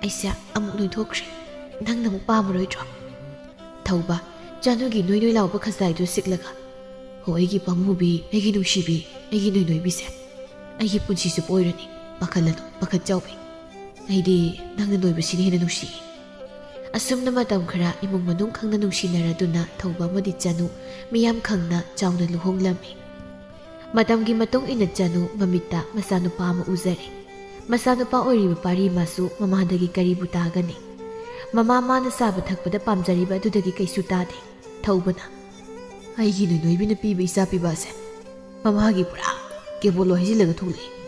ꯑꯩꯁꯦ ꯑꯃꯨꯛ ꯅꯣꯏꯊꯣꯛꯈ꯭ꯔꯦ꯫ ꯅꯪꯅ ꯑꯃꯨꯛ ꯄꯥꯝꯃꯔꯣꯏꯗ꯭ꯔꯣ?" ꯊꯧꯕ, ꯆꯅꯨꯒꯤ ꯅꯣꯏ ꯅꯣꯏ ꯂꯥꯎꯕ ꯈꯖꯥꯏꯗꯨ ꯁꯤꯛꯂꯒ, "ꯍꯣ, ꯑꯩꯒꯤ ꯄꯥꯃꯨꯕꯤ, ꯑꯩꯒꯤ ꯅꯨꯡꯁꯤꯕꯤ, ꯑꯩꯒꯤ ꯅꯣꯏ ꯅꯣꯏꯕꯤꯁꯦ꯫ ꯑꯩꯒꯤ ꯄꯨꯟꯁꯤ ꯆꯨꯞꯄ ꯑꯣꯏꯔꯅꯤ꯫ ꯄꯥꯈꯠꯂꯅꯨ, ꯄꯥꯈꯠꯆꯥꯎꯕꯤ꯫ ꯑꯩꯗꯤ ꯅꯪꯅ ꯅꯣꯏꯕꯁꯤꯅ ꯍꯦꯟꯅ ꯅꯨꯡꯁꯤꯌꯦ꯫" ꯑꯁꯨꯝꯅ ꯃꯇꯝ ꯈꯔ ꯏꯃꯨꯡ ꯃꯅꯨꯡ ꯈꯪꯅ ꯅꯨꯡꯁꯤꯅꯔꯗꯨꯅ ꯊꯧꯕ ꯑꯃꯗꯤ ꯆꯅꯨ ꯃꯤꯌꯥꯝ ꯈꯪꯅ ꯆꯥꯎꯅ ꯂꯨꯍꯣꯡꯂꯝꯃꯤ꯫ ꯃꯇꯝꯒꯤ ꯃꯇꯨꯡ ꯏꯟꯅ ꯆꯅꯨ ꯃꯃꯤꯠꯇ ꯃꯆꯥꯅꯨꯄꯥ ꯑꯃ ꯎꯖꯔꯦ꯫ ꯃꯆꯥꯅꯨꯄꯥ ꯑꯣꯏꯔꯤꯕ ꯄꯥꯔꯤ ꯃꯥꯁꯨ ꯃꯃꯥꯗꯒꯤ ꯀꯔꯤꯕꯨ ꯇꯥꯒꯅꯤ? ꯃꯃꯥ ꯃꯥꯅ ꯆꯥꯕ ꯊꯛꯄꯗ ꯄꯥꯝꯖꯔꯤꯕ ꯑꯗꯨꯗꯒꯤ ꯀꯩꯁꯨ ꯇꯥꯗꯦ꯫ ꯊꯧꯕꯅ ꯑꯩꯒꯤ ꯅꯣꯏꯅꯣꯏꯕꯤꯅ ꯄꯤꯕ ꯏꯆꯥ ꯄꯤꯕꯥꯁꯦ ꯃꯃꯥꯒꯤ ꯄꯨꯔꯥ ꯀꯦꯕꯣꯂꯣ ꯍꯩꯖꯤꯜꯂꯒ ꯊꯣꯛꯂꯛꯏ꯫